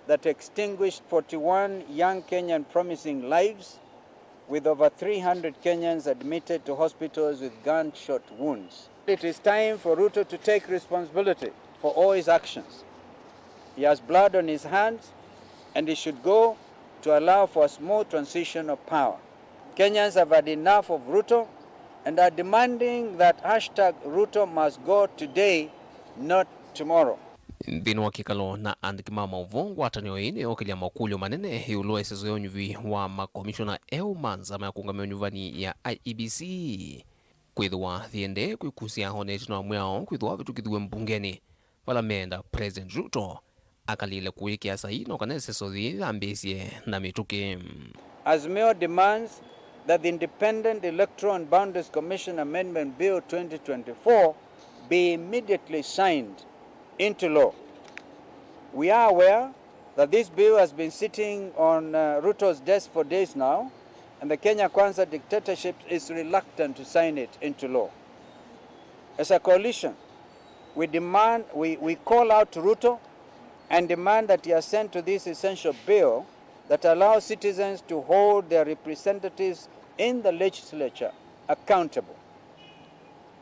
that extinguished forty-one young Kenyan promising lives, with over three hundred Kenyans admitted to hospitals with gunshot wounds. It is time for Ruto to take responsibility for all his actions. He has blood on his hands and he should go to allow for a smooth transition of power. Kenyans have had enough of Ruto and are demanding that hashtag Ruto must go today, not tomorrow. Nthĩnĩ wa kĩkalo na andĩki ma maũvoo, ngwatanĩo ĩĩ nĩyookĩlya makũlyo manene ĩũlũ wa ĩseso ya ũnyuvi wa makomishona eũ ma nzama ya kũũngamĩa ũnyuvani ya I E B C. Kwĩthĩwa yĩendee kwĩkusya o na ĩtina wa mwĩao kwĩthĩwa wavĩtũkĩthiw'e mbungenĩ, vala meenda President Ruto akalĩle kũĩkĩa saii no kana ĩseso yĩĩ yambĩĩsye na mĩtũkĩ. Azimio demands that the Independent Electoral and Boundaries Commission Amendment Bill twenty twenty-four be immediately signed into law. We are aware that this bill has been sitting on, uh, Ruto's desk for days now, and the Kenya Kwanza dictatorship is reluctant to sign it into law. As a coalition, we demand, we, we call out to Ruto and demand that he assent to this essential bill that allows citizens to hold their representatives in the legislature accountable.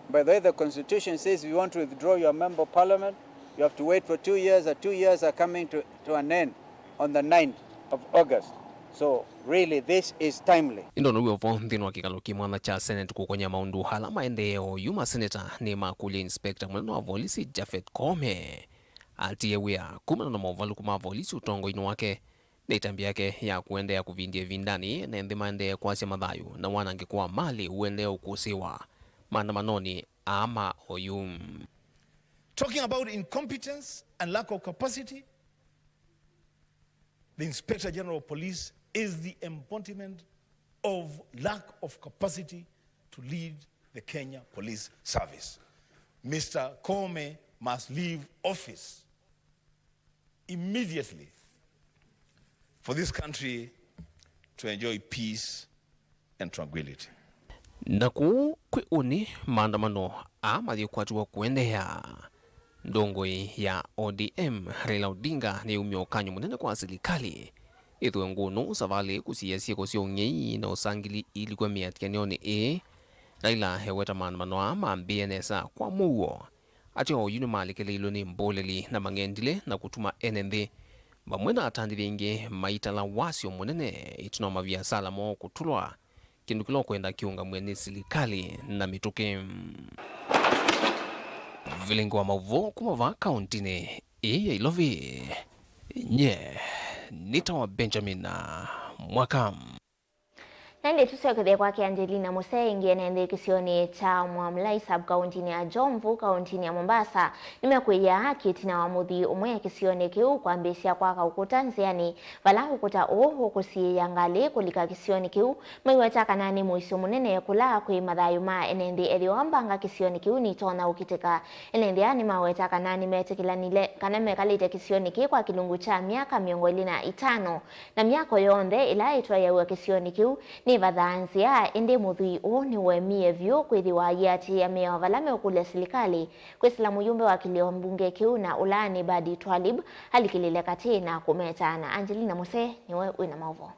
By the way, the constitution says if you want to withdraw your member of parliament, you have to wait for two years, and two years are coming to, to an end on the ninth of August. So really, this is timely. Ĩndĩ now'o vo nthĩnĩ wa kĩkalo kĩ mwanya kya Senate kũkony'a maũndũ ala maendee oyu, maseneta nĩmakũlya inspector mũnene wa volisi Japhet Koome atie wĩa kumana na movalũku ma volisi ũtongoinĩ wake. Nĩ ĩtambya yake ya kũendeea kũvindya ĩvindanĩ ene nthĩ maendee kwasya mathayũ na wanangĩko wa malĩ ũendee ũkũsĩĩwa maandamanonĩ aa ma oyu. Talking about incompetence and lack of capacity, the Inspector General of Police is the embodiment of lack of capacity to lead the Kenya Police Service. Mister Koome must leave office immediately for this country to enjoy peace and tranquility. Na kũu kwĩ ũnĩ, maandamano aa mayĩkwatiwa kũendeea. Ndongoi ya O D M, Raila Odinga, nĩyaumya ũkany'o mũnene kwa silikalĩ ĩthũe ngũnũ savalĩ kũsiĩĩa syĩko sya ũng'ei na ũsangili ilikwe mĩatĩanĩonĩ ĩĩ. Raila eweta maandamano aa mambĩĩe nesa kwa mũuo. Atĩ oyu nĩmalekeleilwe nĩ mbũlĩli na mang'endilĩ na kũtuma ene nthĩ vamwe na atandĩthya aingĩ maitala wasyo mũnene ĩtina wa maviasala moo kũtũlwa, kĩndũ kĩla ũkwenda kĩũngamw'e nĩ silikalĩ na mĩtũkĩ. Vilingi wa maũvoo kuma vaa kaũntinĩ ĩĩ ya Ilovi, nye nĩtawa Benjamin Mwaka. Ĩndĩ tũsyokethye kwake Angelina Musee ĩngĩ. Ene nthĩ kĩsionĩ kya Mwamlai sub-kauntinĩ ya Jomvu, kauntinĩ ya Mombasa, nĩmekwĩyĩa haki ĩtina wa mũthwii ũmwe kĩsionĩ kĩu kwambĩĩsya kwaka ũkũta nzĩanĩ, vala ũkũta ũũ ũkũsiĩĩa ngalĩ kũlika kĩsionĩ kĩu. Maiweta kana nĩ mũisyo mũnene kũla kwĩ mathayũ ma ene nthĩ ethĩwa mbanga kĩsionĩ kĩu nitonya ũkitĩka. Ene nthĩ aa nĩmaweta kana nĩmetĩkĩlanile kana mekalĩte kĩsionĩ kĩĩ kwa kĩlungu kya myaka mĩongo ĩlĩ na itano, na myako yonthe ĩla ĩtwaĩawa kĩsionĩ kĩu nĩvathaa nzĩa, ĩndĩ mũthwii ũũ nĩũemie vyũ kwĩthĩwa aiatĩĩa mĩao vala meũkũlya silikalĩ kwĩsĩla mũyũmbe wa kĩlĩo mbunge kĩu na ũla nĩ Badi Twalib alikĩlĩle katĩ na kũmetaana. Angelina Musee nĩwe wĩna maũvoo.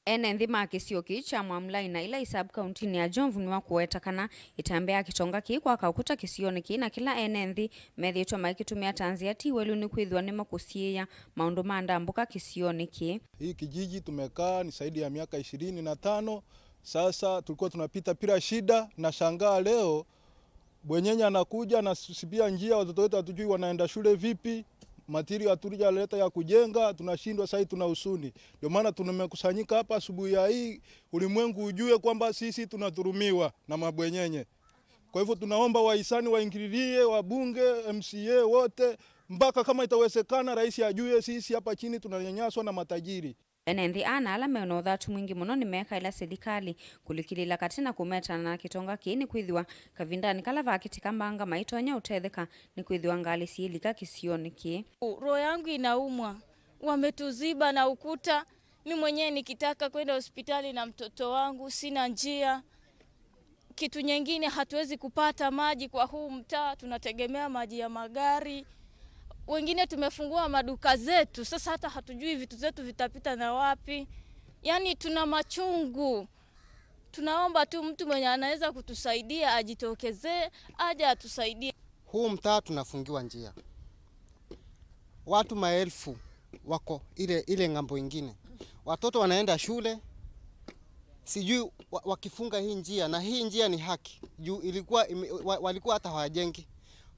Ene nthĩ ma kĩsio kĩĩ kya Mwamlai na ĩla ĩ sub-kauntinĩ ya Jomvu nĩmakũweta kana ĩtambya ya kĩtonga kĩĩ kwaka ũkũta kĩsionĩ kĩĩ, na kĩla ene nthĩ methĩĩtwe maikĩtũmĩa ta nzĩa ti welu nĩkwĩthĩwa nĩmakũsiĩĩa maũndũ ma ndambũka kĩsionĩ kĩĩ. Hii kijiji tumekaa ni zaidi ya miaka ishirini na tano sasa, tulikuwa tunapita bila shida, na shangaa leo bwenyenye anakuja na sipia njia, watoto wetu hatujui wanaenda shule vipi, material hatujaleta ya kujenga, tunashindwa, sasa tuna huzuni. Ndio maana tumekusanyika hapa asubuhi ya hii, ulimwengu ujue kwamba sisi tunadhulumiwa na mabwenyenye. Kwa hivyo tunaomba wahisani waingililie, wabunge, M C A wote, mpaka kama itawezekana rais ajue sisi hapa chini tunanyanyaswa na matajiri. Ene nthĩ aa na ala me na ũthatu mwingĩ mũno nĩmekaĩla silikalĩ kũlikĩlĩla katĩ na kũmetaana na kĩtonga kĩĩ, nĩkwĩthĩwa kavindanĩ kala vakĩtĩka mbanga maitonya ũtetheka nĩkwĩthĩwa ngalĩ syĩlika kĩsionĩ kĩĩ. Roho yangu inaumwa, wametuziba na ukuta. Mi mwenyewe nikitaka kwenda hospitali na mtoto wangu, sina njia. Kitu nyingine, hatuwezi kupata maji kwa huu mtaa, tunategemea maji ya magari. Wengine tumefungua maduka zetu, sasa hata hatujui vitu zetu vitapita na wapi. Yaani tuna machungu. Tunaomba tu mtu mwenye anaweza kutusaidia ajitokezee, aje atusaidie. Huu mtaa tunafungiwa njia. Watu maelfu wako ile, ile ng'ambo ingine. Watoto wanaenda shule, sijui wa-, wakifunga hii njia, na hii njia ni haki. Juu ilikuwa ime-, wa-, walikuwa hata hawajengi.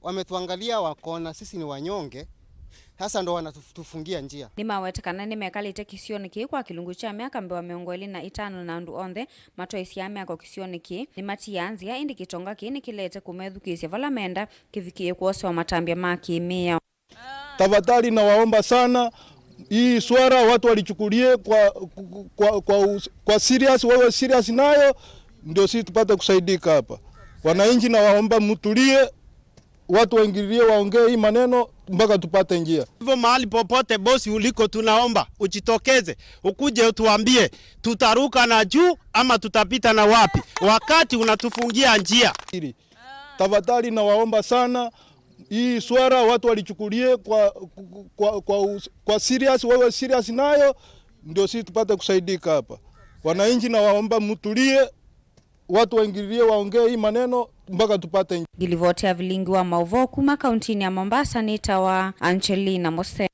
Wametuangalia, wakaona sisi ni wanyonge, sasa ndo wanatufungia njia. Nĩmaweta kana nĩmekalĩte kĩsionĩ kĩĩ kwa kĩlungu kya myaka mbee wa mĩongo ĩlĩ na ĩtano, na andũ onthe matwaĩsyaa myako kĩsionĩ kĩĩ nĩmatiaa nzĩa, ĩndĩ kĩtonga kĩĩ nĩkĩlete kũmethukĩĩsya vala menda kĩvikĩe kwosewa matambya ma kĩ-mĩao. Tafadhali nawaomba sana, hii swala watu walichukulie kwa, kwa, kwa, us-, kwa serious, wawe serious nayo, ndio sisi tupate kusaidika hapa. Wananchi nawaomba mtulie, watu waingililie, waongee hii maneno mpaka tupate njia. Hivyo mahali popote bosi uliko, tunaomba ujitokeze, ukuje utuambie tutaruka na juu ama tutapita na wapi, wakati unatufungia njia. Hili. Tafadhali nawaomba sana, hii swala watu walichukulie kwa, kwa, kwa, us-, kwa serious, wawe serious nayo, ndio sisi tupate kusaidika hapa. Wananchi nawaomba mtulie, watu waingililie, waongee hii maneno mpaka tupate njia. Ngilivoti ya vilingi wa maũvoo kuma kauntinĩ ya Mombasa nĩtawa Angelina Mose.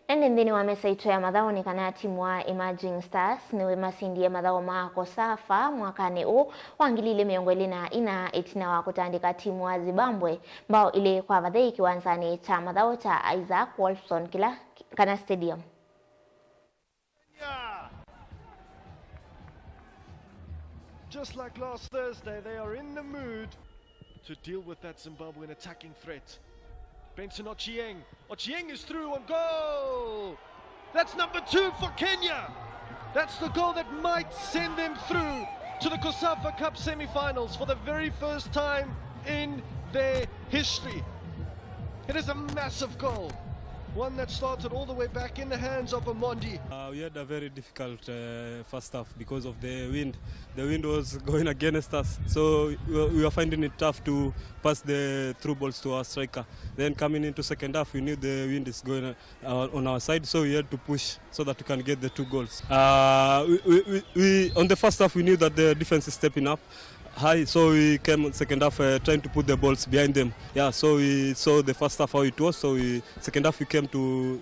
Ĩndĩ nthĩnĩ wa mesa itũ ya mathaũ nĩ kana timu wa Emerging Stars nĩmasindie mathaũ ma COSAFA mwakanĩ ũũ wa ngili ilĩ mĩongo ĩlĩ na ĩna ĩtina wa kũtandĩka timu wa Zimbabwe mbao ilĩ kwa vathei kĩwanzanĩ kya mathaũ kya Isaac Wolfson kĩla kana stadium. Just like last Thursday, they are in the mood to deal with that Zimbabwean attacking threat. Benson Ochieng. Ochieng is through on goal! That's number two for Kenya! That's the goal that might send them through to the COSAFA Cup semi-finals for the very first time in their history. It is a massive goal, one that started all the way back in the hands of Omondi. Uh, we had a very difficult, uh, first half because of the wind. The wind was going against us, so we were, we were finding it tough to pass the through balls to our striker. Then coming into second half, we knew the wind is going, uh, on our side, so we had to push so that we can get the two goals. Uh, we, we, we, we, on the first half, we knew that the defense is stepping up high, so we came second half, uh, trying to put the balls behind them. Yeah, so we saw the first half how it was, so we, second half we came to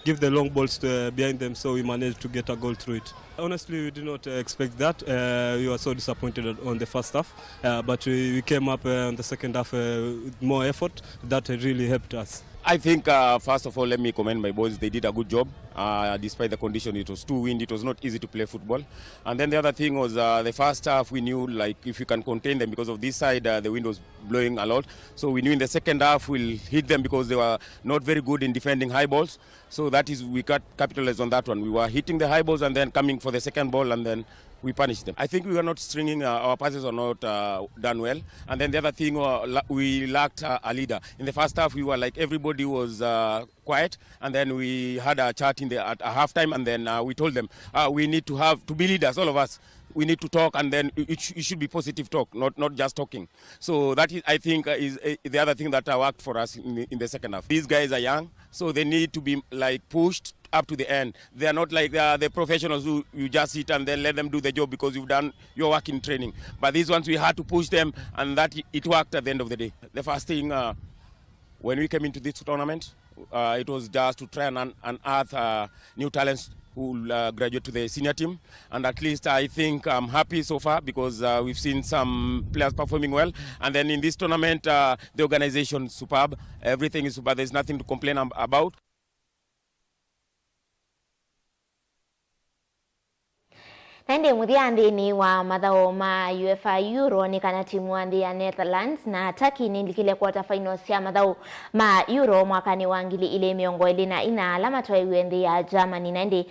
give the long balls to, uh, behind them, so we managed to get a goal through it. Honestly, we did not, uh, expect that. Uh, we were so disappointed on the first half, uh, but we, we came up, uh, on the second half, uh, with more effort. That really helped us. I think, uh, first of all, let me commend my boys. They did a good job. Uh, despite the condition, it was too windy. It was not easy to play football. And then the other thing was, uh, the first half, we knew, like, if we can contain them, because of this side, uh, the wind was blowing a lot. So we knew in the second half we'll hit them because they were not very good in defending high balls. So that is, we got capitalized on that one. We were hitting the high balls and then coming for the second ball, and then we punished them. I think we were not stringing, uh, our passes are not, uh, done well. And then the other thing, uh, la- we lacked, uh, a leader. In the first half, we were like, everybody was, uh, quiet, and then we had a chat in the at a half time, and then, uh, we told them, uh, we need to have to be leaders, all of us. We need to talk, and then it, it sh- it should be positive talk, not not just talking. So that is, I think, uh, is, uh, the other thing that, uh, worked for us in the, in the second half. These guys are young, so they need to be, like, pushed up to the end. They are not like, uh, the professionals who you just sit and then let them do the job because you've done your work in training. But these ones, we had to push them, and that it worked at the end of the day. The first thing, uh, when we came into this tournament, uh, it was just to try and un- unearth, uh, new talents who will, uh, graduate to the senior team. And at least I think I'm happy so far because, uh, we've seen some players performing well. And then in this tournament, uh, the organization is superb. Everything is superb. There's nothing to complain ab- about. Na ĩndĩ mũthya nthĩnĩ wa mathaũ ma UEFA Euro nĩ kana timu wa nthĩ ya Netherlands na Turkey nĩlikile quarter finals sya mathaũ ma Euro mwakanĩ wa ngili ilĩ mĩongo ĩlĩ na ina, ala matwaĩwe nthĩ ya Germany. Na ĩndĩ